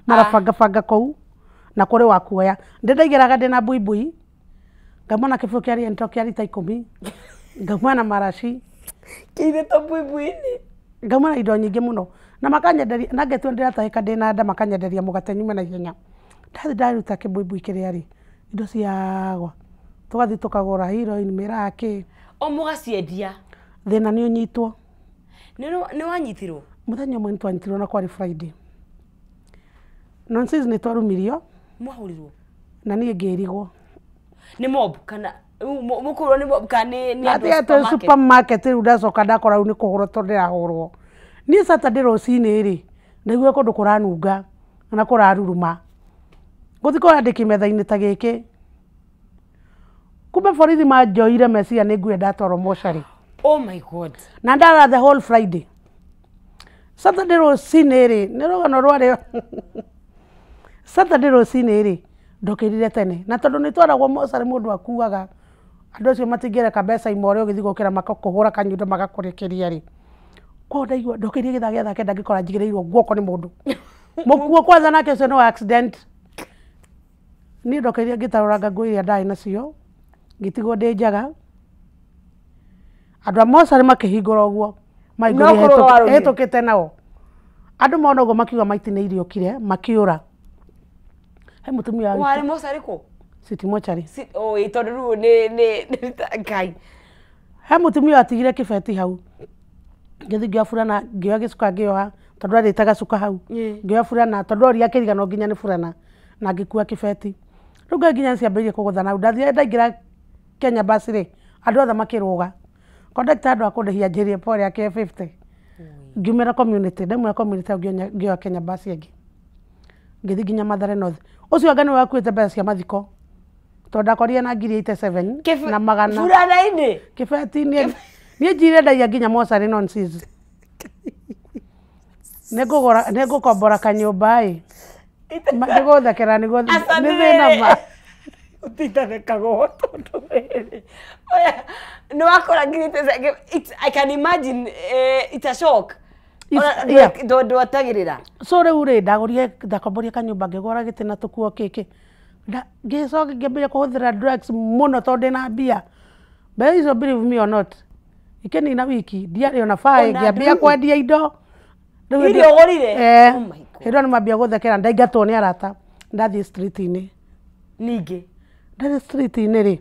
marabangabanga kũu na kũrĩ wa kuoya. Ndĩ ndaingĩraga ndĩna mbuibui, ngauma na kĩbũyũ kĩa Oriental kĩa rita 10, ngauma na maraci. Kĩirĩtwo mbuibui-inĩ. Ngauma na indo nyingĩ mũno. Na makanyenderia, na ngetua ndĩratahĩka ndĩna nda makanyenderia mũgate nyume na ihenya. Ndathiĩ ndaruta kĩmbuibui kĩrĩa rĩ, indo ciagwa. Tũgathiĩ tũkagũra heroin, mĩraa kĩ. O mũgaciendia? Thĩna nĩ ũnyitwo. Nĩ wanyitirwo? Mũthenya ũmwe nĩ twanyitirwo na kwarĩ Friday. Nonsense nĩ twarumirio. Mwahũrirwo? Na niĩ ngĩrigwo. Nĩ mob kana mũkũrwo nĩ mob kana nĩ andũ a Atĩ supermarket rĩu ndacoka ndakora rĩu nĩ kũhũrwo tondũ ndĩrahũrwo. Niĩ Saturday rũcinĩ rĩ, ndaiguire kũndũ kũranunga na kũraruruma. Ngũthiĩ kũrora ndĩ kĩmetha-inĩ ta gĩkĩ. Kumbe borithi manjoire meciria nĩ nguire ndatwarwo mocarĩ. Oh my God. Na ndara the whole Friday. Saturday rũcinĩ rĩ, nĩ rũgano rwarĩ. Saturday rũcinĩ rĩ, ndokĩrire tene. Na tondũ nĩ twaragwo mocarĩ mũndũ akuaga, andũ acio matingĩreka mbeca imore ũgĩthiĩ gũkĩra makakũhũra kanyundo magakũrĩkĩria rĩ. Koguo ndaigua ndokĩrire gĩthaa gĩa thaa kenda ngĩkora njigĩrĩirwo guoko nĩ mũndũ. Mũkuo kwanza nake ũcio nĩ wa accident. Niĩ ndokĩrire ngĩtarũranga nguo iria ndarĩ nacio, ngĩtigwo ndĩ njaga. Andũ a mocarĩ makĩhingũra ũguo, mahingũrire hĩtũkĩte nao. Andũ mona ũguo makiuga maitinĩirie ũkire, makĩũra. He mũtumia wa Warĩ mocarĩ kũ? City Mortuary. Oh, ĩ tondũ rĩu nĩ Ngai. He mũtumia watigire kĩbeti hau. Ngĩthiĩ ngĩoya burana, ngĩoya gĩcuka ngĩoha, tondũ arĩte gacuka hau. Ngĩoya burana, tondũ oria akĩriganĩrwo nginya nĩ burana, na ngĩkua kĩbeti. Rĩu ngai nginya nĩciambĩrĩirie kũgũthana hau. Ndathire ndaingĩra Kenya bus rĩ, andũ othe makĩrũga. Conductor andũ a kũndĩhia anjĩrire pole akĩhe 50. Ngiumĩra community, ndaumĩra community ngĩoya Kenya bus ĩngĩ. Ngĩthiĩ nginya Mathare North. Ũcio anga nĩwe wakuĩte mbeca cia mathiko. Tondũ ndakorire na ngiri 87 na magana. Burana-inĩ? Kĩbeti-inĩ. Niĩ njire ndaiya nginya mocarĩ nonsense. Nĩngũgũra, nĩngũkombora kanyũmba ĩ. Nĩgũthekera nĩguo nĩ thĩna ma. Ũtindanĩkagwo tondũ rĩrĩ. Oya, nĩ wakora ngiri 87, I can imagine, it's a shock. Ndwatagĩrĩra. So rĩu rĩ, ndagũrire, ndakomborire kanyũmba ngĩgũra gĩtĩ na tũkuo kĩkĩ. Ngĩcoka ngĩambĩrĩria kũhũthĩra drugs mũno tondũ ndĩna mbia. Mbeca icio believe me or not, Ikĩnina wiki ndiarĩ ona baĩ ngĩambia kwendia indo. Rĩu Iria ũgũrire? Eh. Oh my God. Hĩndĩ ĩyo nĩmambia gũthekera ndaingatwo nĩ arata ndathiĩ street-inĩ. Ningĩ Ndathiĩ street-inĩ rĩ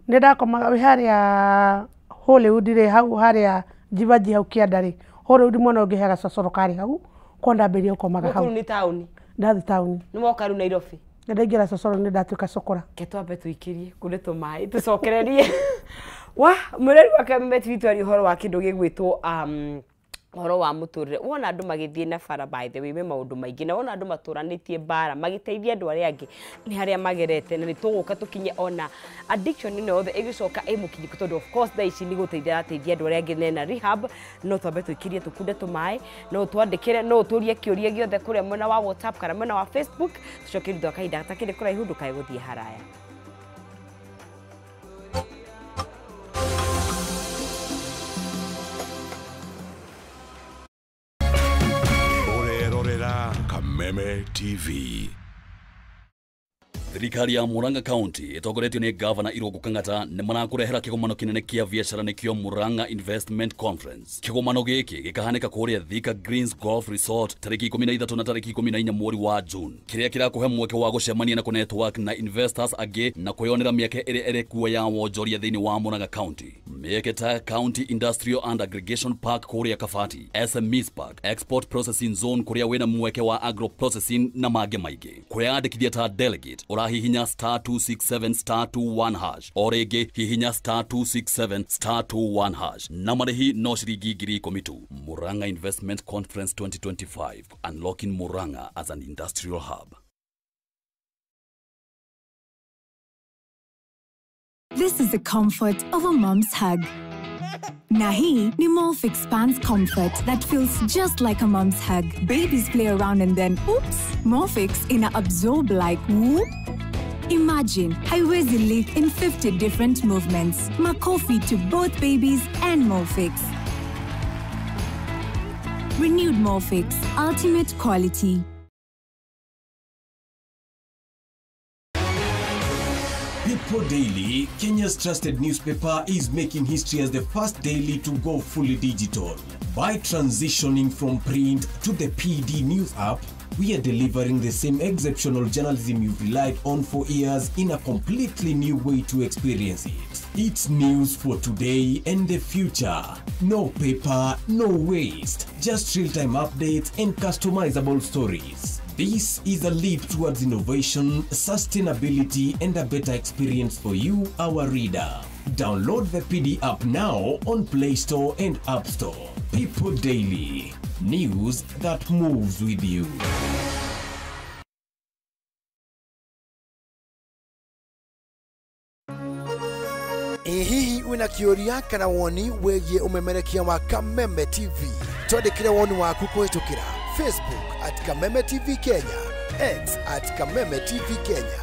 nĩ ndakomaga wĩ harĩa Hollywood rĩ hau harĩa Jivaji hau kĩanda rĩ Hollywood mwena ũngĩ he gacocoro karĩ hau kwa ndambĩrĩria gũkomaga hau. Gũkũ nĩ taũni. Ndathiĩ taũni. Nĩ woka rĩu Nairobi. Nĩ ndaingĩra cocoro nĩ ndatuĩka cokora. Ke twambe tũikĩrie kũrĩ tũmaĩ tũcokererie. Wa mũreri wa Kameme TV twaria ũhoro wa kĩndũ gĩgwĩtwo ũhoro wa mũtũrĩre. Wona andũ magĩthiĩ na bara by the way me maũndũ maingĩ na wona andũ matũranĩtie mbara magĩteithia andũ arĩa angĩ nĩ harĩa magerete na nĩ tũgũka tũkinye ona addiction ĩno yothe ĩgĩcoka ĩmũkinye tondũ of course thaa ici nĩ gũteithia arateithia andũ arĩa angĩ nena rehab. No twambe tũikĩrie tũkunde tũmaĩ, no twandĩkĩre, no ũtũrie kĩũria gĩothe kũrĩa mwena wa WhatsApp kana mwena wa Facebook tũcoke thutha wa kahinda gatakĩrĩ kũraihu ndũkae gũthiĩ haraya. Kameme TV. Thirikari ya Murang'a County ĩtongoretio nĩ Gavana Irũngũ Kang'ata nĩ marakũrehera kĩgomano kĩnene kĩa biacara nĩkĩo Murang'a Investment Conference. Kĩgomano gĩkĩ gĩkahanĩka kũrĩa Thika Greens Golf Resort tarĩki 13 na tarĩki 14 mweri wa June. Kĩrĩa kĩrakũhe mweke wa gũcemania na kũnetwork na investors angĩ na kwĩyonera mĩeke ĩrĩa ĩrĩ kuo ya wonjoria thĩinĩ wa Murang'a County. Mĩeke ta County Industrial and Aggregation Park kũrĩa Kabati, SMEs Park, Export Processing Zone kũrĩa wĩna mweke wa agro processing na mangĩ maingĩ. Kwĩyandĩkithia ta delegate hihinya star 267 star 21 hash o rĩngĩ hihinya star 267 star 21 hash na marĩhi no ciringi 10,000 tu. Murang'a Investment Conference 2025, unlocking Murang'a as an industrial hub. This is the comfort of a mom's hug. Na hii ni Molfix Pants Comfort that feels just like a mom's hug. Babies play around and then, oops, Molfix ina absorb like whoop. Imagine haiwezi leak in 50 different movements. Makofi to both babies and Molfix. Renewed Molfix, ultimate quality. People Daily, Kenya's trusted newspaper, is making history as the first daily to go fully digital. By transitioning from print to the PD News app, we are delivering the same exceptional journalism you've relied on for years in a completely new way to experience it. It's news for today and the future. No paper, no waste, just real-time updates and customizable stories. This is a leap towards innovation, sustainability, and a better experience for you, our reader. Download the PD app now on Play Store and App Store. People Daily, news that moves with you. Hihi wina kĩũria kana woni wĩgiĩ ũmemerekia wa Kameme TV. Twandĩkĩre woni waku kũhĩtũkĩra Facebook at Kameme TV Kenya, X at Kameme TV Kenya,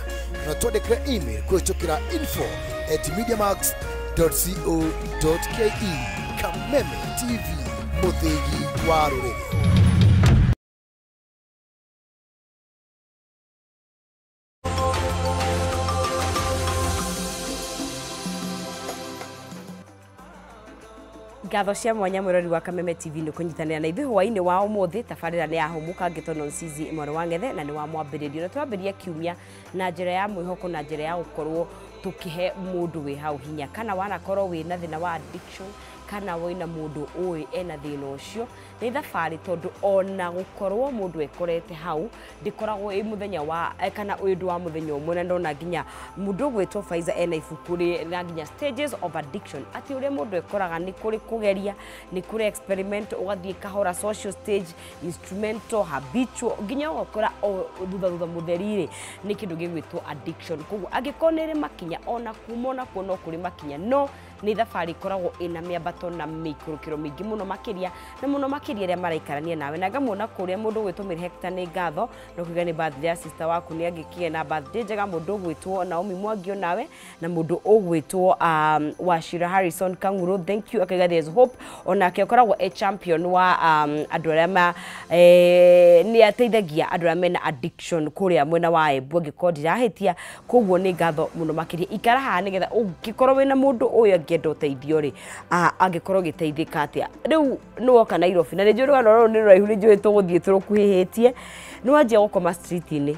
na twandĩkĩre email kũhĩtũkĩra info@mediamax.co.ke. Kameme TV, mũthĩgi wa rũrĩrĩ. Ngatho cia mwanya mwirori wa Kameme TV nĩ kũnyitanĩra na ithuĩ hwaĩ-inĩ wa ũmũthĩ. Tabarĩra nĩ yahũmũka ngĩtwo Nonsizi mwana wa Ng'ethe na nĩ wa mwambĩrĩrio na twambĩrĩria kiumia na njĩra ya mwĩhoko na njĩra ya gũkorwo tũkĩhe mũndũ wĩ hau hinya kana wanakorwo wĩ na thĩna wa addiction kana wĩna mũndũ ũĩ ena thĩna ũcio nĩ thabarĩ tondũ ona gũkorwo mũndũ ekorete hau ndĩkoragwo ĩ mũthenya wa kana ũyũ ũndũ wa mũthenya ũmwe na ndona nginya mũndũ ũgwĩtwo Faiza ena ibuku rĩ na nginya stages of addiction atĩ ũrĩa mũndũ ekoraga nĩ kũrĩ kũgeria nĩ kũrĩ experiment ũgathiĩ kahora social stage instrumental habitual nginya ũgakora thutha thutha mũtheri rĩ nĩ kĩndũ gĩgwĩtwo addiction. Koguo angĩkorwo nĩ rĩ makinya ona kuma onakuo no kũrĩ makinya no nĩ thabarĩ ĩkoragwo ĩna mĩambato na mĩikũrũkĩro mĩingĩ mũno makĩria na mũno makĩria makĩria arĩa maraikarania nawe na ngamuona kũrĩa mũndũ ũgwĩtwo Mary Hector nĩ ngatho no kuga nĩ birthday ya sister waku nĩ angĩkĩgĩa na birthday njega mũndũ ũgwĩtwo Naomi Mwangio nawe na mũndũ ũgwĩtwo Wachira Harrison Kang'uro thank you akaiga there's hope onake akoragwo e champion wa andũ arĩa ma nĩ ateithagia andũ arĩa mena addiction kũrĩa mwena wa Embu angĩkorwo ndirahĩtia koguo nĩ ngatho mũno makĩria ikara haha nĩgetha ũngĩkorwo wĩna mũndũ ũyũ angĩenda ũteithio rĩ angĩkorwo gĩteithĩka atĩa rĩu nĩ woka Nairobi na nĩ njũĩ rũgano rũrũ nĩ rũraihu nĩ njũĩ tũgũthiĩ tũrũkuhĩhĩtie nĩ wanjia gũkoma street-inĩ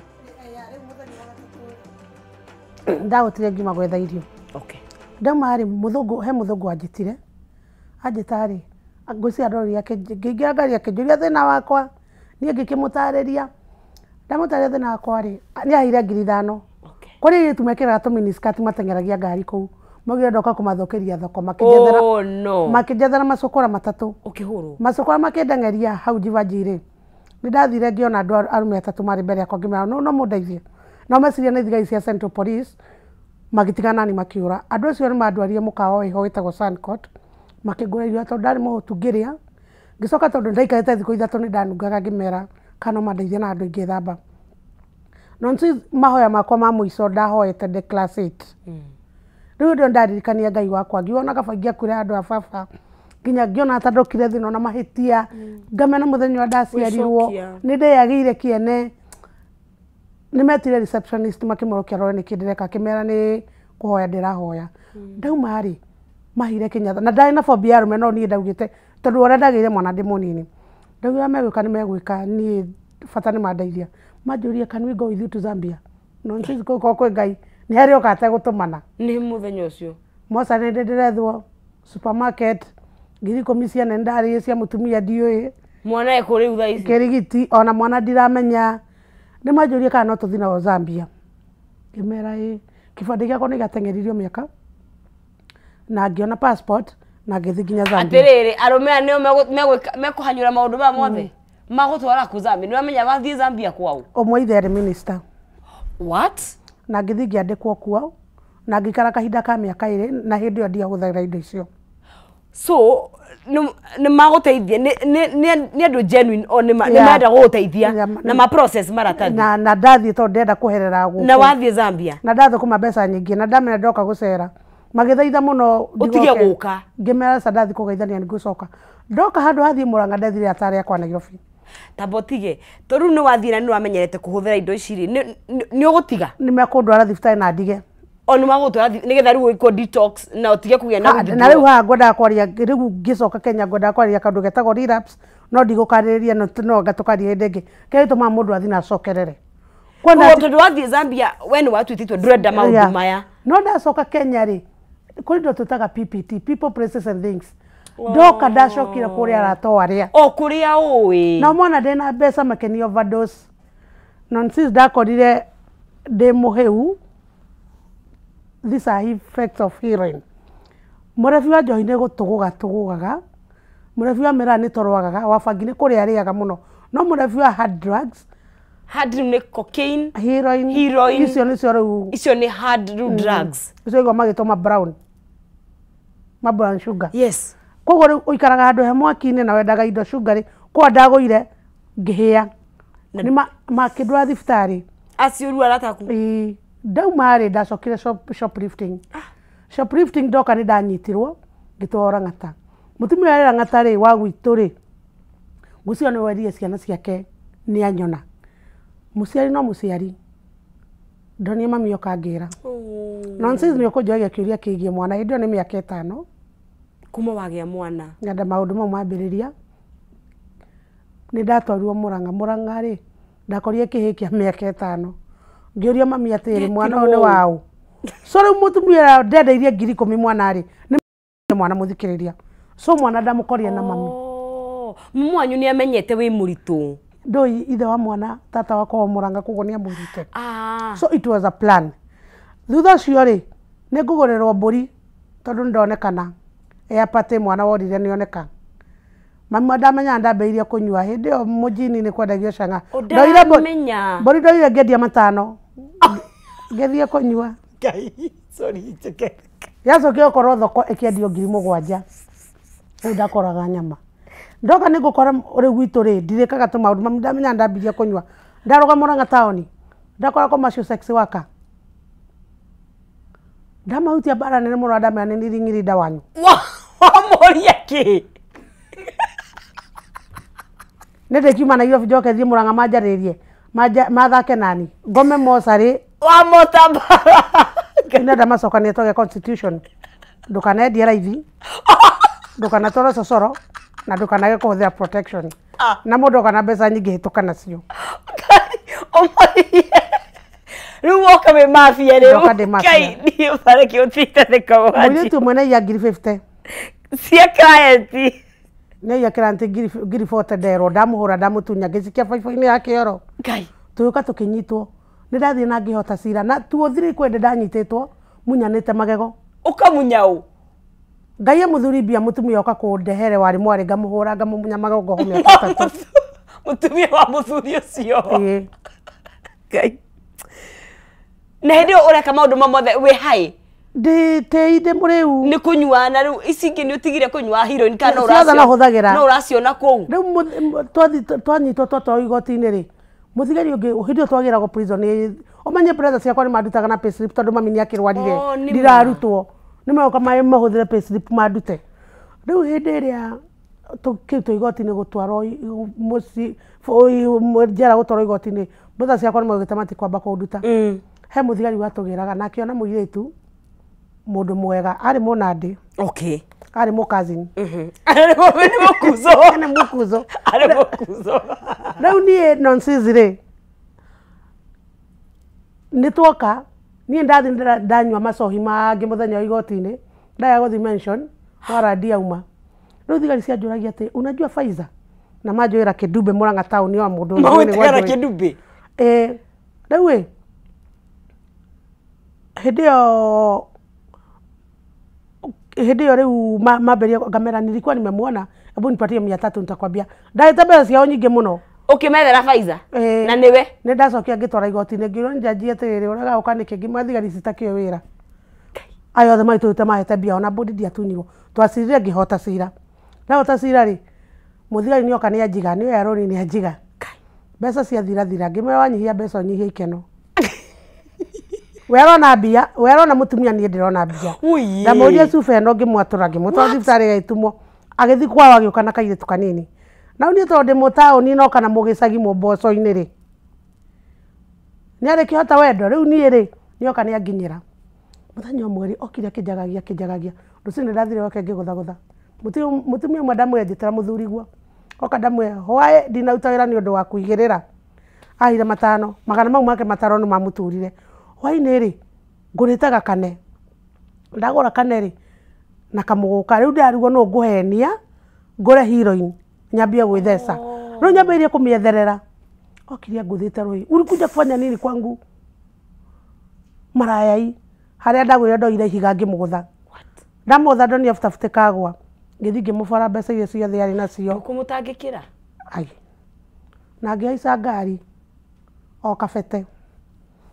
ndahotire ngiuma gwetha irio okay ndauma rĩ mũthũngũ he mũthũngũ anjĩtire anjĩta rĩ ngwĩciria ndorire ngĩingĩra ngari akĩnjũria thĩna wakwa niĩ ngĩkĩmũtarĩria ndamũtarĩria thĩna wakwa rĩ nĩ aheire 5,000 kũrĩ airĩtu mekĩraga tũminiskirt mateng'eragia ngari kũu maugire ndoka kũmathũkĩria thoko makĩnjethera oh no makĩnjethera macokora matatũ ũkĩhũrwo macokora makĩndeng'eria hau Jivanjii rĩ nĩ ndathire ngĩona andũ arũme atatũ marĩ mbere yakwa ngĩmera no mũndeithie no meciria nĩ thigari cia Central Police magĩtigana nani makĩũra andũ acio nĩ mandwarire mũkawa wĩho wĩtagwo Suncourt makĩngũra irio tondũ ndarĩ mũhũtu ngĩrĩa ngĩcoka tondũ ndaikarĩte thikũ 3 nĩ ndanungaga ngĩmera kana no mandeithie na andũ ingĩthamba no nĩ mahoya makwa ma mũico ndahoete ndĩ class 8 rĩu ndio ndaririkania Ngai wakwa ngiona kaba ingĩakuire handũ ha baba nginya ngĩona ta ndokire thĩna ona mahĩtia ngamena mũthenya ũrĩa ndaciarirwo nĩ ndeyagĩire kĩene nĩ metire receptionist makĩmũrũkia rore nĩkĩ ndĩreka akĩmera nĩ kũhoya ndĩrahoya ndauma rĩ mahire Kenyatta na ndarĩ na phobia ya arũme no niĩ ndaugĩte tondũ ũrĩa ndagĩire mwana ndĩ mũnini ndaugire megwĩka nĩ megwĩka niĩ bata nĩ mandeithia manjũrie can we go with you to Zambia no nĩ kũu kwĩ Ngai nĩ harĩ oka ategũtũmana nĩ mũthenya ũcio moca nĩ ndĩrethwo supermarket 10,000 ciana ndarĩie cia mũtumia ndiũĩ mwana ekũ rĩu thaa ici kĩrigiti ona mwana ndiramenya nĩ manjũrie kana no tũthiĩ nao Zambia ngĩmera ĩ kĩbandĩ gĩakwa nĩ gĩateng'eririo mĩaka na ngĩona passport na ngĩthiĩ nginya Zambia atĩrĩrĩ arũme aya nĩo mekũhanyũra maũndũ maya mothe magũtwara kũ Zambia nĩwamenya wathiĩ Zambia kwao ũmwe ithe arĩ minister what na ngĩthiĩ ngĩandĩkwo kuo na ngĩikara kahinda ka mĩaka 2 na hĩndĩ ĩyo ndiahũthagĩra indo icio so nĩ magũteithia nĩ andũ genuine o nĩ menda gũgũteithia na ma process maratathi na ndathiĩ tondũ ndĩrenda kũherera gũkũ na wathiĩ Zambia na ndathũkũma mbeca nyingĩ na ndamenya ndoka gũcera magĩthaitha mũno ũtige gũka ngĩmera ca ndathiĩ kũgeithania nĩngũcoka ndoka handũ hathiĩ Mũrang'a ndethire atarĩ akwa Nairobi tamba ũtige tondũ rĩu nĩ wathiĩ na nĩ ũramenyerete kũhũthĩra indo ici rĩ nĩ ũgũtiga nĩ mekũndwara thibitarĩ na ndige o nĩ magũgũtwara nĩgetha rĩu wĩkwo detox na ũtige kũgĩa na na rĩu haha ngwendaga kwaria rĩu ngĩcoka Kenya ngwendaga kwaria kaũndũ getagwo relapse no ndigũkarĩrĩria no ngatũkaria hĩndĩ ĩngĩ kĩrĩa gĩtũmaga mũndũ athiĩ na acokerere tondũ wathiĩ Zambia we nĩ watuĩte itua ndũrenda maũndũ maya no ndacoka Kenya rĩ kũrĩ indo twĩtaga PPT people places and things ndoka ndacokire kũrĩa arata o arĩa o kũrĩa ũĩ na mwana ndĩna mbeca makĩni overdose nonsense ndakorire ndĩ mũhĩu these are effects of heroin mũrebi wa njohi nĩ gũtũgũga tũgũgaga mũrebi wa mĩraa nĩ toro agaga wa bangi nĩ kũrĩa arĩaga mũno no mũrebi wa hard drugs hard nĩ cocaine heroin icio nĩcio rĩu icio nĩ hard drugs icio igua magĩtwo ma brown ma brown sugar yes koguo rĩu ũikaraga handũ he mwaki-inĩ na wendaga indo sugar rĩ kwa ndagũire ngĩhĩa nĩ makĩndwara thibitarĩ acio rĩu arata aku ĩĩ ndauma rĩ ndacokire shoplifting shoplifting ndoka nĩ ndanyitirwo ngĩtwarwo Lang'ata mũtumia ũrĩa Lang'ata rĩ wa gwitũ rĩ ngũcio nĩ werire ciana ciake nĩ anyona mũciari no mũciari ndonire mami oka ngĩra nonsense nĩ ũkũnjoria kĩũria kĩgiĩ mwana hĩndĩ ĩyo nĩ mĩaka 5 kuma wagĩa mwana ngenda maũndũ mau mambĩrĩria nĩ ndatwarirwo Mũrang'a Mũrang'a rĩ ndakorire kĩhĩ kĩa mĩaka 5 ngĩũria mami atĩrĩ mwana ũyũ nĩ waũ so rĩu mũtumia ndendeirie 10,000 mwana rĩ nĩ mwana mũthikĩrĩria so mwana ndamũkorire na mami mwanyu nĩ amenyete wĩ mũritũ ndũĩ ithe wa mwana tata wakwa wa Mũrang'a koguo nĩ amwĩrĩte so it was a plan thutha ũcio rĩ nĩ ngũgũrĩrwo mbũri tondũ nĩ ndonekana airport mwana worire nĩ oneka mami ndamenyaga ndambĩrĩirie kũnyua hĩndĩ ĩyo mũjini nĩ kwendagio cang'a ndoire mbũri ndoire ngĩendia 5 ngĩthiĩ kũnyua Ngai sorry njeke yacokire gũkorwo thoko ĩkĩendio 7,000 rĩu ndakoraga nyama Ndoka nĩ ngũkora rĩu gwitũ rĩ ndirĩkaga tũmaũndũ mami ndamenya ndambirie kũnyua. Ndaruga Murang'a taũni. Ndakora commercial sex worker. Ndamahutia mbara nene mũno ndamera nĩ niring'iri wanyu. Wamoria kĩ? Nĩ ndĩkiuma Nairobi njoke thiĩ Murang'a manjarĩrie. Mathake nani. Ngome mocarĩ. Wamota mbara. Nĩ ndamacokania twage constitution. Ndũkanendie raithi. Ndũkanatware cocoro. Na ndũkanage kũhũthĩra protection. Na mũndũ oka na mbeca nyingĩ hĩtũka nacio. Rĩu woka wĩ mafia rĩu. Ndoka ndĩ mafia. Ngai niĩ bareke ũtite nĩ kawati. Mũirĩtu ũmwe nĩaiya 50,000. Cia client. Nĩaiya client 40,000 nderwo ndamũhũra ndamũtunya ngĩcikia baibũ-inĩ ya kĩoro. Ngai. Tũgĩũka tũkĩnyitwo. Nĩ ndathiĩ na ngĩhota cira na 2 or 3 kwendĩ ndanyitĩtwo munyanĩte magego. Ũkamunya ũ? Ngai mũthuri mbia mũtumia oka kũndehere warĩ mwarĩ ngamũhũra ngamũmunya magego ngoho mĩaka 3. Mũtumia wa mũthuri ũcio. Ĩĩ. Ngai. Na hĩndĩ ĩyo ũreka maũndũ ma mothe wĩ hai? Ndĩ ndĩ mũrĩu. Nĩ kũnyua na rĩu ici ingĩ nĩ ũtigire kũnyua heroin kana no Ciothe no hũthagĩra. No ũraciona kũu? Rĩu twanyitwo twatwarwo igoti-inĩ rĩ, mũthigari ũngĩ hĩndĩ ĩyo twagĩragwo prison ũmenye brother ciakwa nĩ mandutaga na payslip tondũ mami nĩ akĩrwarire ndirarutwo. Nĩ moka mahũthĩre payslip mandute. Rĩu hĩndĩ ĩrĩa tũkĩrutwo igoti-inĩ gũtwarwo mũciĩ njera gũtwarwo igoti-inĩ, brother ciakwa nĩ maugĩte matikwamba kũnduta. He mũthigari watũgĩraga na akĩona mũirĩtu mũndũ mwega arĩ mũnandĩ. Okay. Arĩ mũ cousin. Arĩ mũkuzo. Arĩ mũkuzo. Arĩ mũkuzo. Rĩu niĩ nonsense rĩ nĩ twoka niĩ ndathiĩ ndanyua macohi mangĩ mũthenya wa igoti-inĩ ndaya gũthiĩ mention warandi auma. Rĩu thigari cianjũragia atĩ unajua Faiza na manjũĩra Kĩndumbe Murang'a taũni wa mũndũ. Magwĩtĩkara Kĩndumbe? Ĩĩ. Rĩu ĩ hĩndĩ ĩyo rĩu mambĩrĩria ngamera nilikuwa nimemuona, hebu nipatie 300 nitakwambia. Ndahĩte mbeca ciao nyingĩ mũno. Ũkĩmethera Faiza? Na nĩwe? Nĩ ndacokia ngĩtwara igoti-inĩ ngĩũrwo nĩ njanji atĩrĩrĩ ũrega ũka nĩkĩ ngĩmwĩra thigari ici itakĩũĩ wĩra. Aya othe maitũrĩte mahete mbia ona mbũndi ndiatunyirwo. Twacirire ngĩhota cira. Ndahota cira rĩ mũthigari nĩoka nĩanjiga nĩoya rũni nĩanjiga. Mbeca ciathirathira ngĩmwĩra wanyihia mbeca ũnyihie ikeno. We arona mbia, we arona mũtumia niĩ ndĩrona mbia. Ndamũria cuba ĩno ngĩmwatũra ngĩmũtwara thibitarĩ ĩgagĩtumwo. Agĩthiĩ kwao agĩũka na kairĩtu kanini. Na niĩ tondũ ndĩ mũtaũni no kana mũgĩcagi mũmboco-inĩ rĩ. Nĩarĩkĩhota wendo rĩu niĩ rĩ nĩoka nĩanginyĩra. Mũthenya ũmwe rĩ okire akĩnjagagia akĩnjagagia. Rũcinĩ ndathire gwake ngĩgũthagũtha. Mũtumia ũmwe ndamwĩra njĩtĩra mũthuriguo. Oka ndamwĩra hwaĩ ndinaruta wĩra nĩ ũndũ wa kũigĩrĩra. Aheire 500, magana mau make 5 nĩ mamũturire. Hwaĩ-inĩ rĩ ngũrĩte gakane. Ndagũra kane rĩ na kamũgũka rĩu ndĩrarigwo nũ ngũhenia ngũre heroin nyambie gwĩtheca. Rĩu nyambĩrĩrie kũmĩetherera. Okire angũthĩte rũhĩ. Ulikuja kufanya nini kwangu? Marayai. Harĩa ndagũrire ndoire ihiga ngĩmũgũtha. Ndamũgũtha ndonire butabutĩ kagwa. Ngĩthiĩ ngĩmũbora mbeca iria ciothe arĩ nacio. Ũkũmũtangĩkĩra? Ai. Na ngĩhaica ngari o Kabete.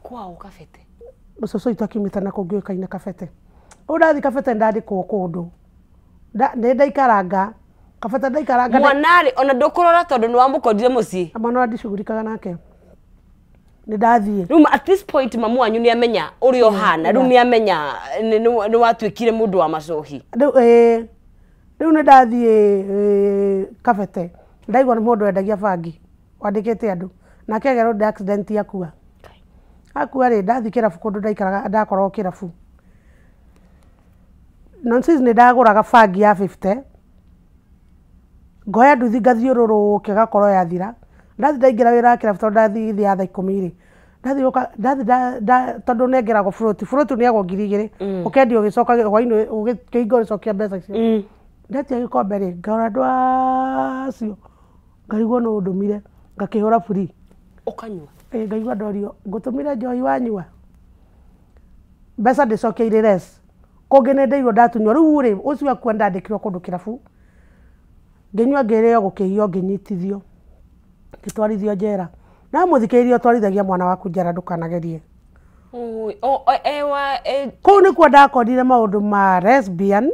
Kwao Kabete? Cũcũ witũ akiumĩte na kũngĩ ũĩkaine Kabete. Rĩu ndathiĩ Kabete nĩndandĩkwo kũndũ. Nĩ ndaikaranga Kabete ndaikaranga. Mwana rĩ ona ndũkũrora tondũ nĩ wamũkorire mũciĩ? Mwana ũrĩa ndicugurikaga nake. Nĩ ndathiĩ. Rĩu at this point mamu wanyu nĩ amenya ũrĩa ũhana, rĩu nĩ amenya nĩ watuĩkire mũndũ wa macohi. Rĩu rĩu nĩ ndathiĩ Kabete. Ndaigua nĩ mũndũ wendagia bangi wandĩkĩte andũ. Nake agerwo nĩ accident akua. Akua rĩ ndathiĩ kĩrabu kũndũ ndaikaraga ndakoragwo kĩrabu. Nonsense nĩ ndagũraga bangi ya 50. Ngoya nduthi ngathiũrũrũke ĩgakorwo yathira. Ndathiĩ ndaingĩra wĩra wa kĩrabu tondũ ndathiĩ ya thaa 10 rĩ. Ndathiĩ gũka ndathiĩ tondũ nengeragwo float. Float ũneagwo 2,000. Ũkendia ũgĩcoka hwaĩ-inĩ ũkĩhinga ũgĩcokia mbeca icio. Ndetia gĩkombe rĩ ngarora andũ acio ngarigwo nũ ũndũmire ngakĩhũra free. Ũkanyua? Ĩĩ ngaigua ndorio ngũtũmire njohi wanyua. Mbeca ndĩcokia irĩ less. Kũngĩ nĩ ndeirwo ndatunywo rĩu rĩ ũcio akua ndandĩkirwo kũndũ kĩrabu. Ngĩnyua ngĩrĩo gũkĩiywo ngĩnyitithio. Ngĩtwarithio njera. Na mũthikĩrĩria ũtwarithagia mwana waku njera ndũkanagerie. Kũu nĩkuo ndakorire maũndũ ma lesbian.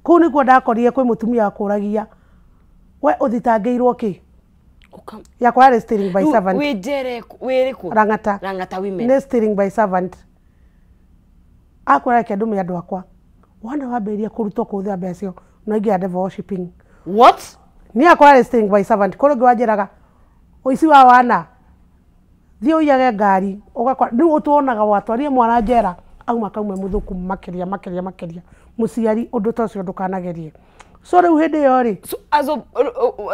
Kũu nĩkuo ndakorire kwĩ mũtumia wakũragia We ũthitangĩirwo kĩ? Yakwa yarĩ stealing by servant. Wĩ njere wĩrĩkũ? Rang'ata. Rang'ata women. Nĩ stealing by servant. Akwĩra reke ndũme andũ akwa. Wona wambĩrĩria kũrutwo kũhũthĩra mbeca icio no ingĩra devil worshiping. What? Niĩ yakwa yarĩ stealing by servant. Kũrĩ ũngĩ wanjĩraga ũici wa wana thiĩ ũiyage ngari ũgakora rĩu ũtuonaga watwarire mwana njera auma kaume mũthũku makĩria makĩria makĩria mũciari ũndũ ta ũcio ndũkanagerie. So rĩu hĩndĩ ĩyo rĩ so as of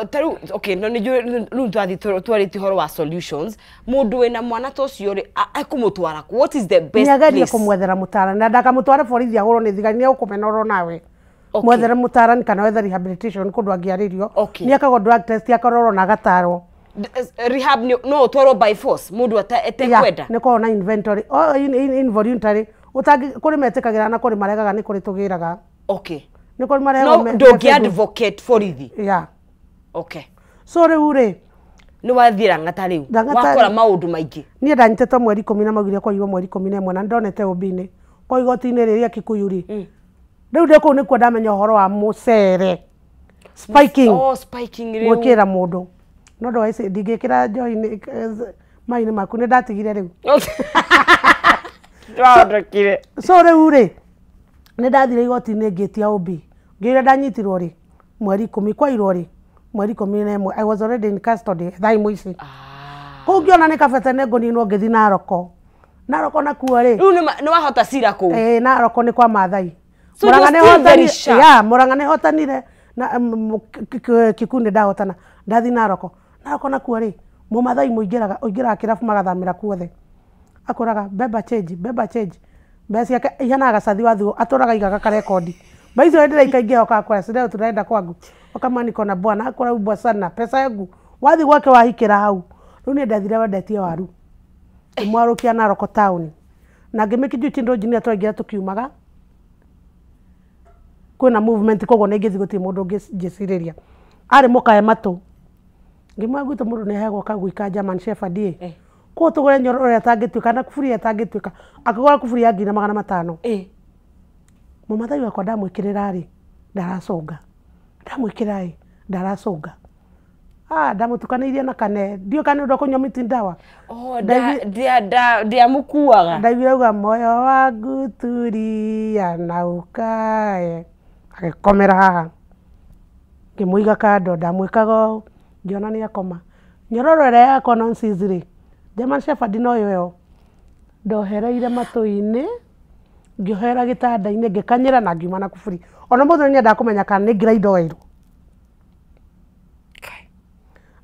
taru okay no nĩ rĩu twathiĩ twarĩtie ũhoro wa solutions mũndũ wĩna mwana ta ũcio rĩ ekũmũtwara kũ? What is the best place? Nĩagerie kũmwethera mũtaarani na ndakamũtware borithi ahũrwo nĩ thigari nĩ egũkũmena oro nawe. Okay. Mwethere mũtaarani kana wethe rehabilitation kũndũ angĩarĩrio. Okay. Nĩ ekagwo drug test akarorwo na agatarwo. Rehab no ũtwarwo by force mũndũ atekwenda. Nĩ korwo na inventory involuntary ũtangĩ kũrĩ metĩkagĩra na kũrĩ maregaga nĩ kũrĩ tũgĩraga. Okay. Nĩ kũrĩ maregaga. No ndũngĩ advocate borithi. Yeah. Okay. So rĩu rĩ nĩ wathiĩ Rang'ata rĩu wakora maũndũ maingĩ. Niĩ ndanyitĩtwo mweri 10 na maugire kwaigwo mweri 11 na ndonete ũmbi-inĩ kwa igoti-inĩ rĩrĩa Kikuyu rĩ. Rĩu ndĩ kũu nĩkuo ndamenya ũhoro wa mũcere spiking. Oh, spiking rĩu gwĩkĩra mũndũ no ndũ ici ndingĩkĩra njohi-inĩ maĩ-inĩ maku nĩ ndatigire rĩu. Ndwahondokire. So rĩu rĩ nĩ ndathire igoti-inĩ ngĩtia ũmbi ngĩũria ndanyitirwo rĩ mweri 10 kwairwo rĩ mweri 11 I was already in custody thaa imwe ici. Kũu ngĩona nĩ kabete nĩ ngũninwo ngĩthiĩ Naroko. Naroko nakuo rĩ rĩu nĩ wahota cira kũu. Ĩĩ Naroko nĩ kwa Maathai. So you're still very sharp. Yeah, Murang'a nĩ hotanire na Kikuyu nĩ ndahotana ndathiĩ Naroko. Naroko nakuo rĩ mũmathai mũingĩraga ũingĩraga kĩrabu magathamĩra kuothe. Akoraga beba change beba change mbeca ciake ihanaga gacathi wa thuo atũraga aigaga karekondi. Mbeca icio hĩndĩ ĩrĩa ikaingĩha ũkakora leo tunaenda kwangu ũkamwĩra niko na bwana akora ubwa sana pesa yangu wathiĩ gwake wahikĩra hau. Rĩu niĩ ndathire wendetie waru ngĩmwarũkia Naroko taũni na ngĩmĩkinjia chindo njinia twaingĩra tũkiumaga kwĩna movement koguo nĩ ingĩthiĩ gũtirĩ mũndũ ũngĩnjĩcirĩria. Arĩ mũkae matũ ngĩmwĩra gwitũ mũndũ nĩ aheagwo kagui ka German Shepherd ĩ koguo tũgũre nyororo ĩrĩa ĩtangĩtuĩka na kuburi ĩrĩa ĩtangĩtuĩka akĩgũra kuburi ya 1500. Mũmathai wakwa ndamwĩkĩrĩra rĩ ndaracũnga ndamwĩkĩra ĩ ndaracũnga. Ah, ndamũtukanĩirie na kane ndiũĩ kana nĩ ũndũ wa kũnyua miti ndawa. Oh, ndiamũkuaga. Ndaiguire auga moyo wangu tulia na ukae agĩkomera haha ngĩmũiga kando ndamwĩkaga ũũ ngĩona nĩ akoma. Nyororo ĩrĩa yakwa nonsense rĩ German Shepherd no yo ndohereire matũ-inĩ ngĩohera gĩtanda-inĩ ngĩkanyĩra na ngiuma na kuburi. Ona mũthenya nyendaga kũmenya kana nĩ ngira ndoeirwo.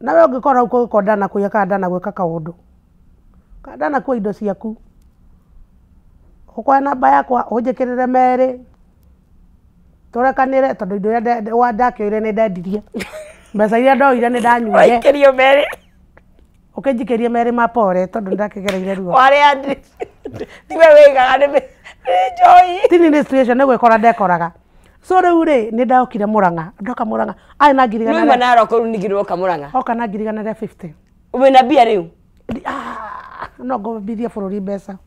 Nawe ũngĩkorwo ũgĩkorwo ndanakũiya kana ndanagwĩka kaũndũ kana ndanakua indo ciaku ũkoya namba yakwa ũnjĩkĩrĩre merĩ tũrekanĩre tondũ indo iria ndakĩoire nĩ ndendirie mbeca iria ndoire nĩ ndanyuire. Waikĩrio merĩ. Ũkĩnjikĩrie merĩ ma pore tondũ nĩ ndakĩgereire ruo. Warĩa tiwe wĩigaga nĩ njohi. Tini nĩ situation nĩ gwĩkora ndekoraga. So rĩu rĩ nĩ ndokire Murang'a ndoka Murang'a arĩ na ngiri igana Nĩuma Naroko rĩu ningĩ nĩwoka Murang'a. Oka na 150. Wĩna mbia rĩu? No ngombithie bũrũri mbeca.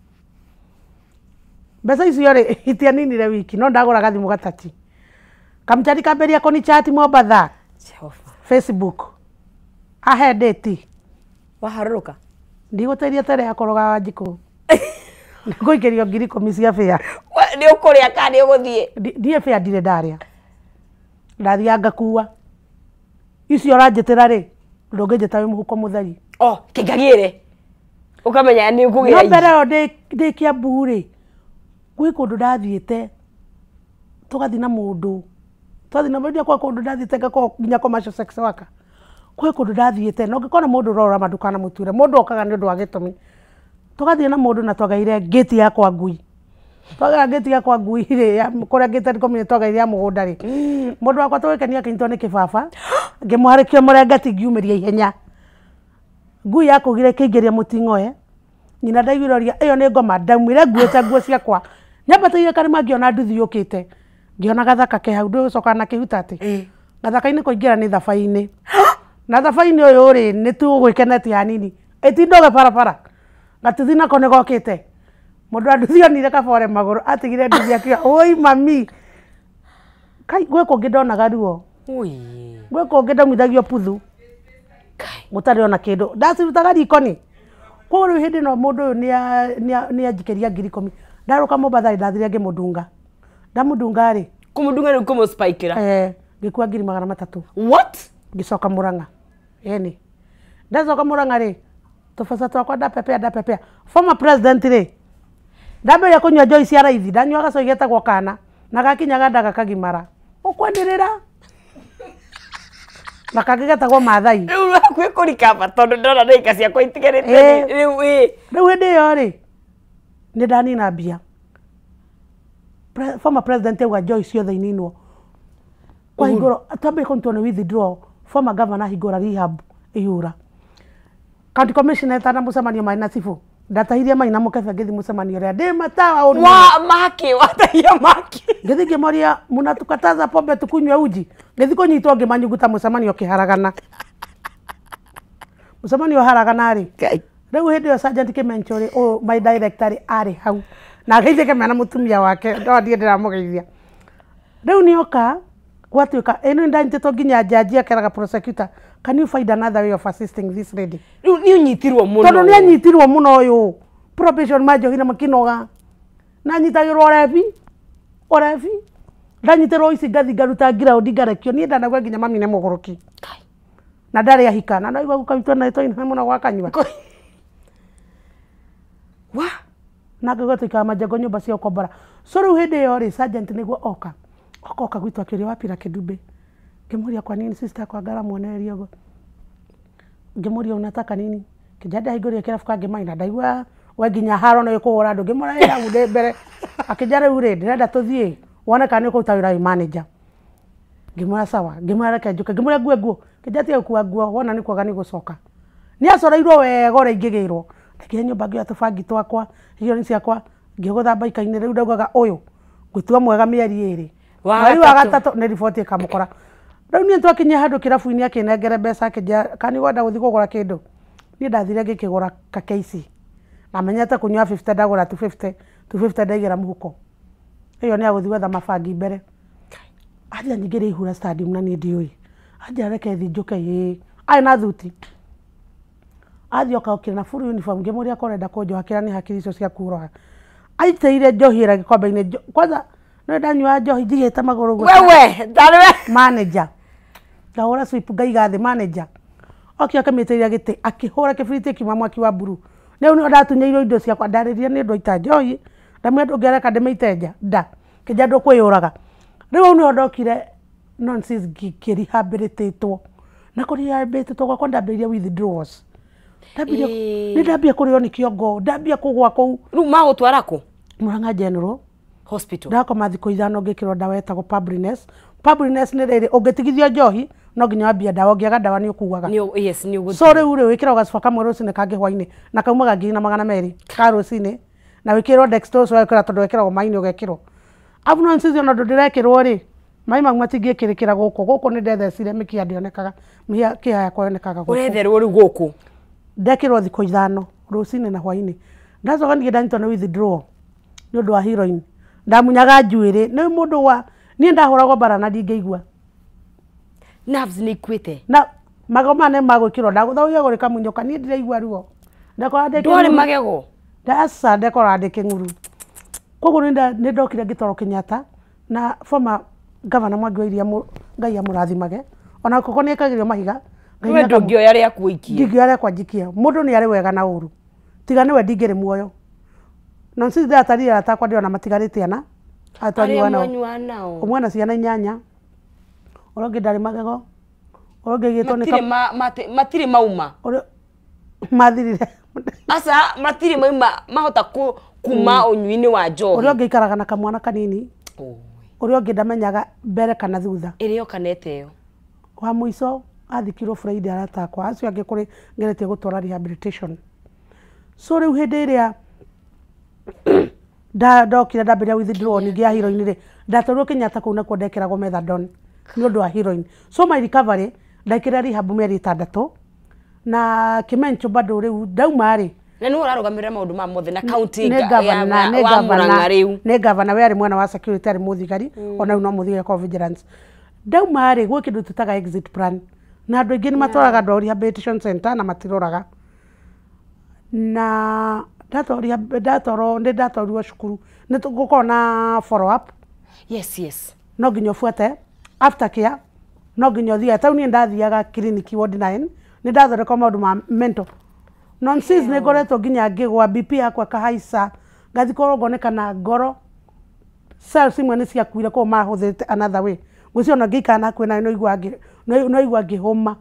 Mbeca icio rĩ itianinire wiki no ndagũra gathimũ gatati. Kamchari kambĩrĩria kũnichati Mombatha. Jehova. Facebook. Ahe date. Waharũrũka? Ndigũteithia tere ya kũroga Wanjikũ. Nĩngũikĩrio 10,000 cia bĩa. Nĩ ũkũrĩa kana nĩ ũgũthiĩ? Ndiĩ bĩa ndirĩ ndarĩa. Ndathiaga ngakua. Icio ũranjĩtĩra rĩ ndũngĩnjĩta wĩ mũhuko mũtheri. Oh, kĩngagĩre. Ũkamenya nĩ ũkũgĩra. No mbere ĩyo ndĩ Kiambu rĩ gwĩ kũndũ ndathiĩte tũgathiĩ na mũndũ twathiĩ na mũndũ kwa kũndũ ndathiĩte ngakorwo nginya commercial sex worker kwĩ kũndũ ndathiĩte na ũngĩkona mũndũ ũrora ma ndũkanamũtuĩre mũndũ okaga nĩ ũndũ wa gĩtũmi tũgathiĩ na mũndũ na twagaire ngĩti ya kwa ngui twagera ngĩti ya kwa ngui rĩ kũrĩa gated community twagaire ya mũgũnda rĩ mũndũ wakwa tũgĩkenia akĩnyitwo nĩ kĩbaba ngĩmũharĩkia mũrengeti ngiumĩria ihenya ngui yakũgire ĩkĩingĩria mũting'oe nyina ndaiguire ũria ĩyo nĩ ngoma ndaumire nguĩte nguo ciakwa nyambatĩire karĩma ngĩona nduthi yũkĩte ngĩona gathaka ke hau ndũgũcoka na kĩhuta atĩ gathaka-inĩ kũingĩra nĩ thabai-inĩ na thabai-inĩ ũyũ rĩ nĩ tũgwĩkenetie hanini ĩtindoge barabara gatuthi nako nĩ gokĩte mũndũ wa nduthi onire kabore magũrũ atigire nduthi akiuga oi mami kai gwĩ kũngĩ ndonaga ruo Gwĩ kũngĩ ndaumithagio puthu. Gũtarĩ ona kĩndũ. Ndacirutaga riko-inĩ. Koguo rĩu hĩndĩ ĩno mũndũ ũyũ nĩ anjikĩria 10,000. Ndarũka Mombatha rĩ, ndathire ngĩmũndunga. Ndamũndunga rĩ. Kũmũndunga rĩu kũmũspikĩra. Ngĩkua 300,000. What? Ngĩcoka Murang'a. Ĩni. Ndacoka Murang'a rĩ, tũbeca twakwa ndapepea. Former president rĩ, ndambĩrĩria kũnyua njohi cia raithi, ndanyuaga gacoi getagwo kana, na gakinyaga nda gakagimara. Ũkwanĩrĩra. Na kangĩ getagwo Maathai. Rĩu hakuhĩ kũrikaba tondũ ndona ndagĩka ciakwa itigarĩte rĩu ĩ. Rĩu hĩndĩ ĩyo rĩ, nĩ ndanina mbia. Former president auga njohi ciothe ininwo. Kwahingũrwo, twambĩrĩria kũnyitwo nĩ withdraw, former governor ahingũra rehab Ihura. County commissioner etana mũcemanio marĩ na cibũ. Ndatahirie mai na mũkebe ngĩthiĩ mũcemanio ũrĩa ndĩ matawa ũru. Wa maki, watahia maki. Ngĩthiĩ ngĩmoria mũnatukataza pombe tukunywe uji. Ngĩthiĩ kũnyitwo ngĩmanyuguta mũcemanio ũkĩharagana. Mũcemanio ũharagana rĩ. Rĩu hĩndĩ ĩyo Sergeant Kimencho rĩ, ũyũ my director rĩ, arĩ hau. Na ageithie Kĩmena mũtumia wake, no ndiĩ ndĩramũgeithia. Rĩu nĩoka gwatuĩka ĩno nĩndanyitĩtwo nginya jaji akeraga prosecutor, can you find another way of assisting this lady? Rĩu nĩ ũnyitirwo mũno. Tondũ nĩ anyitirwo mũno ũyũ. Probation manjohire makĩnoga. Na anyitagĩrwo ũrebi. Ndanyitĩrwo ici ngathi ngaruta ground ngarekio. Niĩ ndanauga nginya mami nĩ mũgũrũki. Na ndarĩ ahika. Na ndaigua guka witũ na ĩtoinĩ mũno gwa kanyua. Wa? Na ngĩigua tũikaraga majengo nyũmba cia ũkombora. So rĩu hĩndĩ ĩyo rĩ, sergeant nĩguo oka. Oka gwitũ akĩũria wapi na Kĩndumbe. Ngĩmũria kwa nini sister yakwa ngaramuonereria ũguo. Ngĩmũria unataka nini? Kĩnja ndahingũrire kĩrabu kangĩmaina ndaigua we nginya haro no ĩkũhũra andũ. Ngĩmũra hau ndĩ mbere. Akĩnja rĩu rĩ, ndĩrenda tũthiĩ wone kana nĩ ũkũruta wĩra wĩ manager. Ngĩmwĩra sawa. Ngĩmwĩra reke njũke. Ngĩmwĩra ngue nguo. Kĩnja tiga gũkua nguo wona nĩ kwaga nĩ gũcoka. Nĩ acoreirwo wega ũrĩa ingĩgĩrwo. Ndakinya nyũmba ngĩoya tũbangi twakwa, irio ciakwa, ngĩgũtha mbaika-inĩ rĩu ndaugaga ũyũ ngũtua mwega mĩeri ĩrĩ. Mweri wa gatatũ nĩ riboti ĩkamũkora. Rĩu niĩ twakinyia handũ kĩrabu-inĩ akĩnengere mbeca akĩnjĩra kana nĩ ũkwenda gũthiĩ kũgũra kĩndũ. Niĩ ndathire ngĩkĩgũra kakeici. Na menyete kũnyua 50 ndagũra 250, 250 ndaigĩra mũhuko. Ĩyo nĩ ya gũthiĩ gwetha mabangi mbere. Anjĩra nyingĩre Ihura stadium na niĩ ndiũĩ. Anjĩra reke thiĩ njũke ĩĩ. Arĩ na thuti. Athiĩ oka okire na full uniform ngĩmũria ko ũrenda kũnjoha kĩra nĩ hakiri icio ciaku ũroha. Aitĩrĩire njohi ĩrĩa gĩkombe-inĩ. Kwanza nĩ ndanyua njohi njigĩte magũrũ ũguo. Wewe, ndarĩ we. Manager. Ngahũra sweep ngaiga thĩ manager. Oki akĩmĩitĩrĩria gĩtĩ akĩhũra kĩbiriti ĩkiuma mwaki wa mburu. Rĩu nĩho ndatunyĩirwo indo ciakwa ndarĩrire nĩ ũndũ aita njohi. Ndamwĩra ndũngĩreka ndĩmĩite nja nda. Kĩnja ndũkwĩyũraga. Rĩu hau nĩho ndokire nonsense ngĩrehabilitatwo. Na kũrehabilitatwo gwakwa ndambĩrĩirie withdrawals. Nĩ ndambia kũrĩo nĩ kĩongo, ndambia kũgũa kũu. Rĩu magũtwara kũ? Murang'a General Hospital. Ndakoma thikũ 5 ngĩkĩrwo ndawa ĩtagwo Pabrines. Pabrines nĩ rĩrĩ ũngĩtigithio njohi no nginya wambie ndawa, ũngĩaga ndawa nĩ ũkuaga. Yes, nĩ ũgũthiĩ. So rĩu rĩ wĩkĩragwo gacuba kamwe rũcinĩ kangĩ hwainĩ na kaumaga 1,200 ka rũcinĩ na wĩkĩrwo dextrose wekĩra tondũ wekĩragwo maĩ-inĩ ũgekĩrwo. Abu nonsense ona ũndũ ndĩrekĩrwo rĩ, maĩ mau matingĩkĩrĩkĩra gũkũ. Gũkũ nĩ ndethecire mĩkiha ndĩonekaga, mĩkiha yakwa yonekaga gũkũ. Ũretherwo rĩu gũkũ? Ndekĩrwo thikũ 5 rũcinĩ na hwainĩ. Ndacoka ningĩ ndanyitwo nĩ withdrawal nĩ ũndũ wa heroin. Ndamunyaga njuĩrĩ nĩ mũndũ wa niĩ ndahũragwo mbara na ndingĩigua. Nerves nĩ ikuĩte. Na magego maya nĩ magwĩkĩrwo ndagũtha igego rĩkamunyũka niĩ ndiraigua ruo. Ndekora ndĩ Ndwarĩ kĩng'uru. magego? Aca ndekora ndĩ kĩng'uru. Koguo nĩ ndokire ngĩtwarwo Kenyatta na former governor Mwangi wa Iria Ngai amũrathimage. Ona koko nĩ ekagĩrio mahiga. We ndũngĩoya rĩaku ũikie. Ndingĩoya rĩakwa njikie. Mũndũ nĩ arĩ wega na ũru. Tiga nĩwe ndingĩrĩ muoyo. Nonsense ndĩratarire arata akwa ndĩrona matigarĩte ana. Atwanyuaga Arĩa nao. mwanyuaga nao. Ũmwe na ciana 8. Ũrĩa ũngĩ ndarĩ magego. Ũrĩa ũngĩ aigĩtwo nĩ Matirĩ mauma. Ũrĩa mathirire. Aca matirĩ mauma mahota kuma ũnyui-inĩ wa njohi. Ũrĩa ũngĩ aikaraga na kamwana kanini. Ũrĩa ũngĩ ndamenyaga mbere kana thutha. Ĩrĩa yoka na ĩteo. Wa mũico athikirwo Friday arata akwa. Acio angĩ kũrĩ ngeretie gũtwara rehabilitation. So rĩu hĩndĩ ĩrĩa ndokire ndambĩrĩria withdrawal ningĩ ya heroin rĩ, ndatwarirwo Kenyatta kũu nakuo ndekĩragwo methadone nĩ ũndũ wa heroin. So my recovery ndekĩra rehab mĩeri 6 na Kimencho bado rĩu ndauma rĩ. Na nĩwe ũrarũgamĩrĩra maũndũ ma mothe na county Nĩ governor, nĩ wa governor, Murang'a rĩu. Nĩ governor we arĩ mwena wa security arĩ mũthigari, ona rĩu no mũthigari kwa vigilance. Ndauma rĩ, gwĩ kĩndũ twĩtaga exit plan, na andũ aingĩ nĩ matwaraga andũ ao rehabilitation center na matiroraga. Na ndatwarwo, nĩ ndatwarirwo cukuru, nĩ gũkoragwo na follow up. Yes. No nginya ũbuate after care, no nginya ũthiĩ. Ta rĩu niĩ ndathiaga clinic ward 9, nĩ ndathondekwo maũndũ ma mental nonsense. Nĩ ngoretwo nginya ngĩgwa, BP yakwa ĩkahaica, ngathiĩ kũrorwo ngoneka na ngoro cells imwe nĩ ciakuire, koguo marahũthĩrĩte another way. Ngwĩciria ona ngĩikara na hakuhĩ nawe no igua ngĩhũma.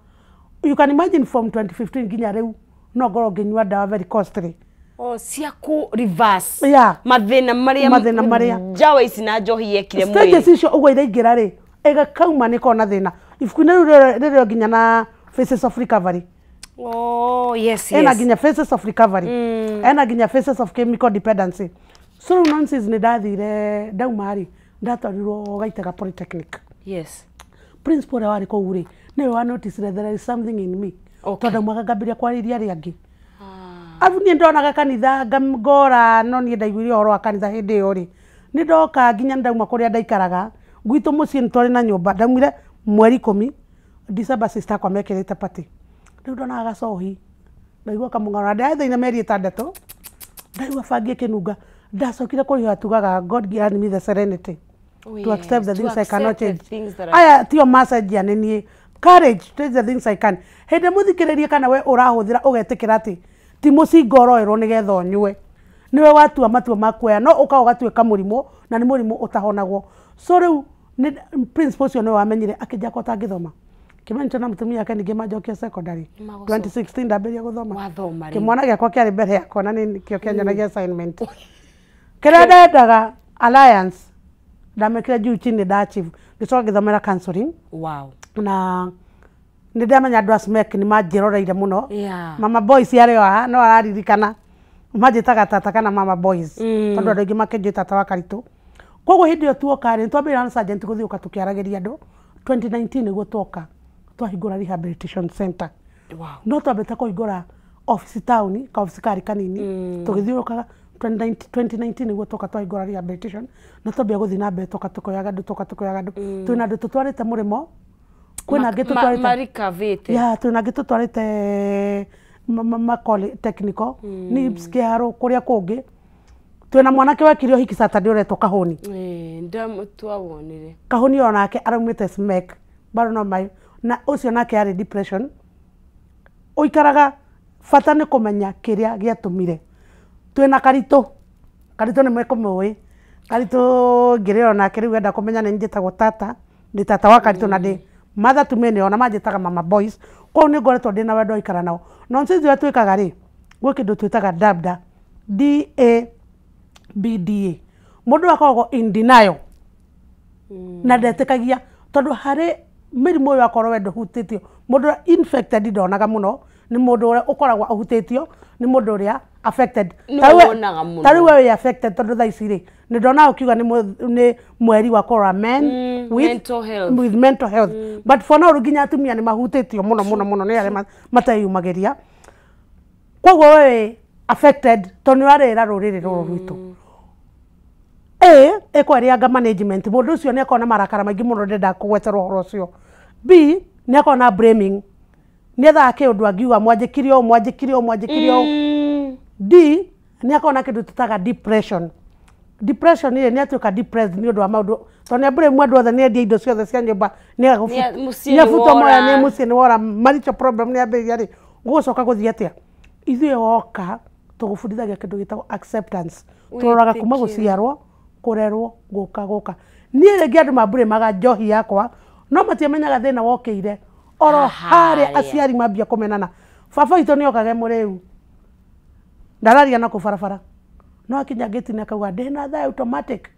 You can imagine, from 2015 nginya rĩu no ngorwo ngĩnyua ndawa very costly. O cia ku reverse mathĩna marĩa Mathĩna marĩa. Njawa ici na njohi yekire stages mwĩrĩ. Icio ũguo iraingĩra rĩ, ĩgakauma nĩ kona thĩna. Ibuku-inĩ rĩu rĩrĩ nginya na phases of recovery. Oh yes. Ena nginya phases of recovery, ena nginya phases of chemical dependency. So rĩu nonsense, nĩ ndathire, ndauma rĩ, ndatwarirwo Gaitega Polytechnic. Principal ũrĩa warĩ kũu rĩ, nĩwe wa notice that there is something in me, tondũ mwaka ngambĩrĩria kwarĩria arĩa angĩ. Arabu niĩ ndonaga kanitha ngora, no niĩ ndaiguire ũhoro wa kanitha hĩndĩ ĩyo rĩ, nĩ ndoka nginya ndauma kũrĩa ndaikaraga gwitũ mũciĩ, nĩ twarĩ na nyũmba. Ndaumire mweri 10 December, sister akwa mekĩrĩte party. Rĩu ndonaga gacohi, ndaigua kamũng'aro, na ndĩrathĩina mĩeri 6, ndaigua bangi ĩkĩnunga. Ndacokire kũrĩha, tugaga God grant me the serenity Oh, to accept the to things I cannot accept the change. things that Aya tio macenjia nĩ niĩ courage to change the things I can. Hĩndĩ mũthikĩrĩrie kana we ũrahũthĩra, ũgetĩkĩra atĩ ti mũcinga ũroerwo nĩgetha ũnyue, nĩwe watua matua ma kuoya, no ũka ũgatuĩka mũrimũ, na nĩ mũrimũ ũtahonagwo. So rĩu nĩ principal ũcio nĩwe wamenyire, akĩnjaka ũtangĩthoma kĩmenyo na mũtumia wake, ningĩ manjokia secondary. Nĩmagũcokia. 2016 ndambĩrĩria gũthoma. Wathoma rĩu. Kĩmwana gĩakwa kĩarĩ mbere yakwa na nĩ kĩo kĩanyonagia assignment. Kĩrĩa ndendaga alliance ndamekire juu chini, nda achieve. Ngĩcoka ngĩthomera counseling. Na nĩ ndamenya andũ a SMEC nĩ manjĩroreire mũno. Mama boys arĩ o haha no araririkana, manjĩtaga tata kana mama boys, tondũ andũ aingĩ makĩnjũĩ tata wa Karitũ. Koguo hĩndĩ ĩyo tuoka rĩ, twambĩrĩria na sergeant gũthiĩ ũka tũkĩaragĩria andũ 2019, nĩguo tuoka twahingũra rehabilitation center. No twambĩte kũhingũra ofici taũni, kaofici karĩ kanini, tũgĩthiũrũrũkaga. 2019 nĩguo twoka twahingũra rehabilitation, na twambia gũthiĩ na mbere, twoka tũkoyaga andũ, twoka tũkoyaga andũ. Twĩna andũ tũtwarĩte mũrĩmo, kwĩna angĩ tũtwarĩte Marikavĩte. Ya, twĩna angĩ tũtwarĩte technical NIBS, Kĩharũ, kũrĩa kũngĩ. Twĩna mwanake wekire ũhiki Saturday ũretwo Kahũni. Twawonire. Kahũni onake araumĩte SMEC bado no mai, na ũcio nake arĩ depression ũikaraga. Bata nĩ kũmenya kĩrĩa gĩatũmire. Twĩna Karitũ, Karitũ nĩ mekũmũĩ Karitũ, ngĩrĩo nake rĩu enda kũmenya nĩ njĩtagwo tata, ndĩ tata wa Karitũ na ndĩ mother to many, ona manjĩtaga mama boys. Koguo nĩ ngoretwo ndĩ na wendo wa ikara nao. Nonsense ũrĩa twĩkaga rĩ, gwĩ kĩndũ twĩtaga DABDA, DABDA. Mũndũ akoragwo in denial na ndetĩkagia, tondũ harĩ mĩrimũ ĩyo akorwo we ndũhutĩtio. Mũndũ ũrĩa infected ndonaga mũno, nĩ mũndũ ũrĩa ũkoragwo ahutĩtio, nĩ mũndũ ũrĩa affected. Nĩwe Ta rĩu wonaga mũno. Ta rĩu we wĩ affected, tondũ thaa ici rĩ, nĩ ndona ũkiuga nĩ mweri wa kũrora men with, mental health. With mental health. But for now rĩu nginya atumia nĩ mahutĩtio mũno mũno mũno, nĩ arĩa mateyumagĩria. Koguo we wĩ affected tondũ nĩ ũrarĩra rũrĩrĩ rũrũ rwitũ. A ĩkorwo ĩrĩ anger management, mũndũ ũcio nĩ akorwo na marakara maingĩ mũno, ndendaga kũgweterwo ũhoro ũcio. B nĩ akorwo na blaming, nĩ ethaga kĩũndũ angiuga, mwanjĩkire ũũ, mwanjĩkire ũũ, mwanjĩkire ũũ. D nĩ akorwo na kĩndũ tũtaga depression. Depression ĩ nĩ atuĩka depressed nĩ ũndũ wa maũndũ, tondũ nĩ blame andũ othe, nĩ endia indo ciothe cia nyũmba, nĩ Mũciĩ nĩ abutwo moya, wora. Nĩ mũciĩ nĩ wora, marital problem nĩ ambĩrĩria rĩ, gũgũcoka gũthiĩ atĩa? Ithuĩ woka tũgũbundithagia kĩndũ gĩtagwo acceptance. Tũroraga kuma Wĩtĩkĩre. Gũciarwo, kũrerwo, gũka gũka. Niĩ rĩngĩ andũ mambũrĩmaga njohi yakwa, no matiamenyaga thĩna wokĩire oro Haha, harĩa aciari mambia kũmenana. Baba witũ nĩ okage mũrĩu, ndararia na kũ barabara, no akinya ngĩti-inĩ akauga ndĩna thayũ automatic,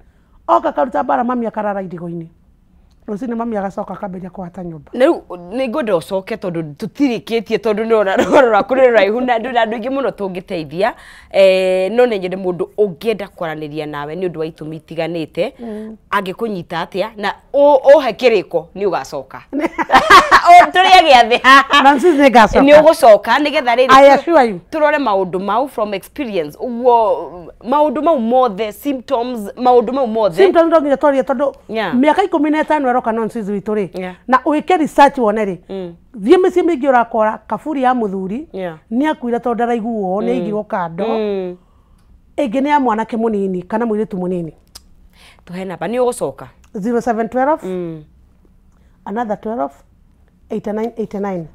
oka karuta mbara, mami akarara irigo-inĩ. Rũcinĩ mami agacoka akambĩrĩria kũhata nyũmba. Na rĩu nĩ ngwenda ũcoke, tondũ tũtirĩkĩtie, tondũ nĩ rũgano rwaku nĩ rũraihu na ndũ na andũ aingĩ mũno tũngĩteithia. No nĩ nyende mũndũ ũngĩenda kwaranĩria nawe nĩ ũndũ wa itũmi itiganĩte, angĩkũnyita atĩa? Na ũhe kĩrĩko nĩ ũgacoka. Tũrĩ gĩathĩ haha. Nancy, nĩ ngacoka. Nĩ ũgũcoka nĩgetha rĩrĩ I assure you. Tũrore maũndũ mau from experience ũguo. Maundu mau mothe symptoms, maundu mau mothe. Symptoms ndo nginya twarie tondu miaka 15 eroka nonsense witũ rĩ. Na wĩke research wone rĩ. Thiĩ mĩciĩ mĩingĩ ũrakora kaburi ya mũthuri nĩ akuire tondũ ndaraiguo, nĩ aigirwo kando. Ĩngĩ nĩ ya mwanake mũnini kana mũirĩtu mũnini. Tũhe namba nĩ ũgũcoka. 0712 another 12 89 89.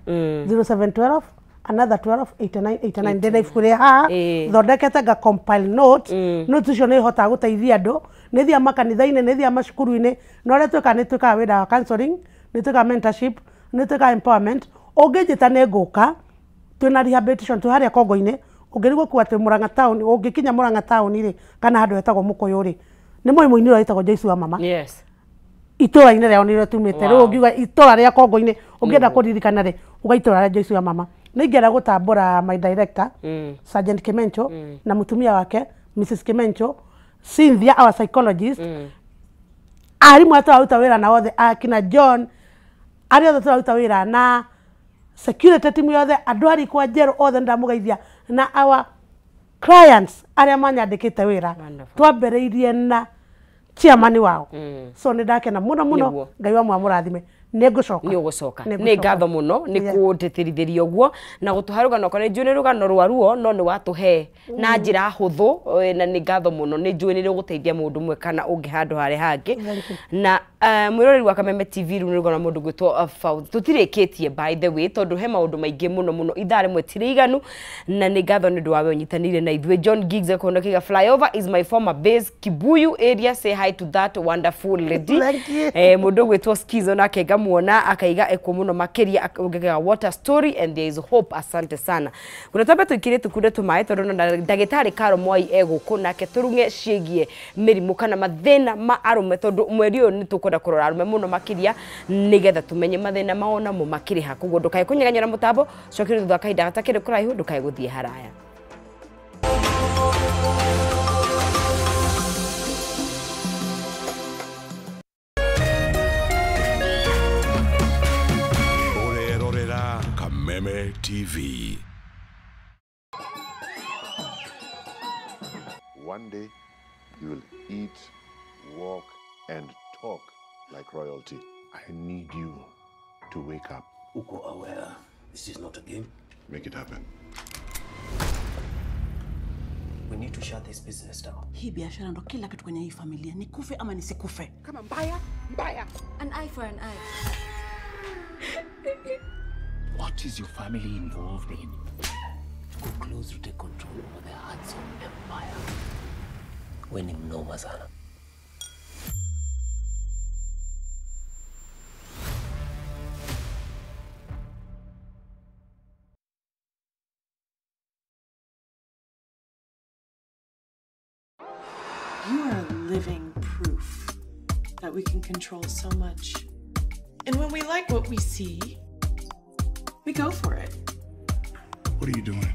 0712 another 12 89 89. Ndĩna ibuku rĩ haha thondekete nga compile notes. Notes icio nĩ ihotaga gũteithia andũ, nĩ thiaga makanitha-inĩ, nĩ thiaga macukuru-inĩ, na ũrĩa twĩkaga nĩ twĩkaga wĩra wa counseling, nĩ twĩkaga mentorship, nĩ twĩkaga empowerment. Ũngĩnjĩta nĩ ngũka, twĩna rehabilitation twĩ harĩa Kongo-inĩ, ũngĩrigwo kuga atĩ Murang'a town, ũngĩkinya Murang'a town rĩ, kana handũ hetagwo Mũkũyũ rĩ, nĩ mũĩ mũini ũrĩa wĩtagwo Joyce wa Mama. Yes. Itũra-inĩ rĩao nĩrĩo tumĩte. Rĩu ũngiuga itũra rĩa Kongo-inĩ, ũngĩenda kũririkana rĩ, uga itũra rĩa Joyce wa Mama. Nĩ ingĩenda gũtambũra my director, Sergeant Kimencho, na mũtumia wake Mrs. Kimencho, Cynthia our psychologist, arimũ arĩa tũraruta wĩra na othe, akina John, arĩa othe tũraruta wĩra na security team yothe, andũ a rikwa njerũ othe nĩndamũgeithia, na our clients arĩa manyandĩkĩte wĩra. Twambĩrĩirie na chairman wao. So nĩ ndakena mũno mũno, Ngai wa mũrathime. Nĩ ngũcoka. Nĩ ũgũcoka. Nĩ ngatho mũno nĩ kũndĩtĩrithĩria ũguo na gũtũhe rũgano kwa nĩ njũĩ nĩ rũgano rwa ruo no nĩ watũhe na njĩra hũthũ, na nĩ ngatho mũno, nĩ njũĩ nĩ rũgũteithia mũndũ ũmwe kana ũngĩ handũ harĩa hangĩ. Na mwĩroreri wa Kameme TV rĩu nĩ rũgano rwa mũndũ gwĩtwo Faith. Tũtirĩkĩtie by the way tondũ he maũndũ maingĩ mũno mũno, ithaa rĩmwe ti rĩiganu, na nĩ ngatho nĩ ũndũ wa we ũnyitanĩire na ithuĩ. John Giggs akona kiga flyover is my former base Kibuyu area, say hi to that wonderful lady. Mũndũ gwĩtwo Skizo nake ngamuona akaiga eko muno makiria, akauga what a story and there is hope, asante sana. Kuna tambe tuikire tukunde tumae tondu na ndagitari Karo Mwai egũkũ nake turunge ciĩgie mĩrimũ kana mathĩna ma arũme tondu mweri ũyũ nĩ tũkwenda kũrora arũme mũno makĩria nĩgetha tũmenye mathĩna mao namo makĩrĩ ha. Koguo ndũkae kũnyeganyera mũtambo, cokire thutha wa kahinda gatakĩrĩ kũraihu, ndũkae gũthiĩ haraya. Kameme TV. One day, you will eat, walk, and talk like royalty. I need you to wake up. Uko aware this is not a game? Make it happen. We need to shut this business down. Hii biashara ndo kila kitu kwenye hii familia. Nikufe ama nisikufe? Kama mbaya, mbaya. An eye for an eye. What is your family involved in? Go close to take control over the Hudson Empire. We ni mnoma sana. You are living proof that we can control so much. And when we like what we see, we go for it. What are you doing?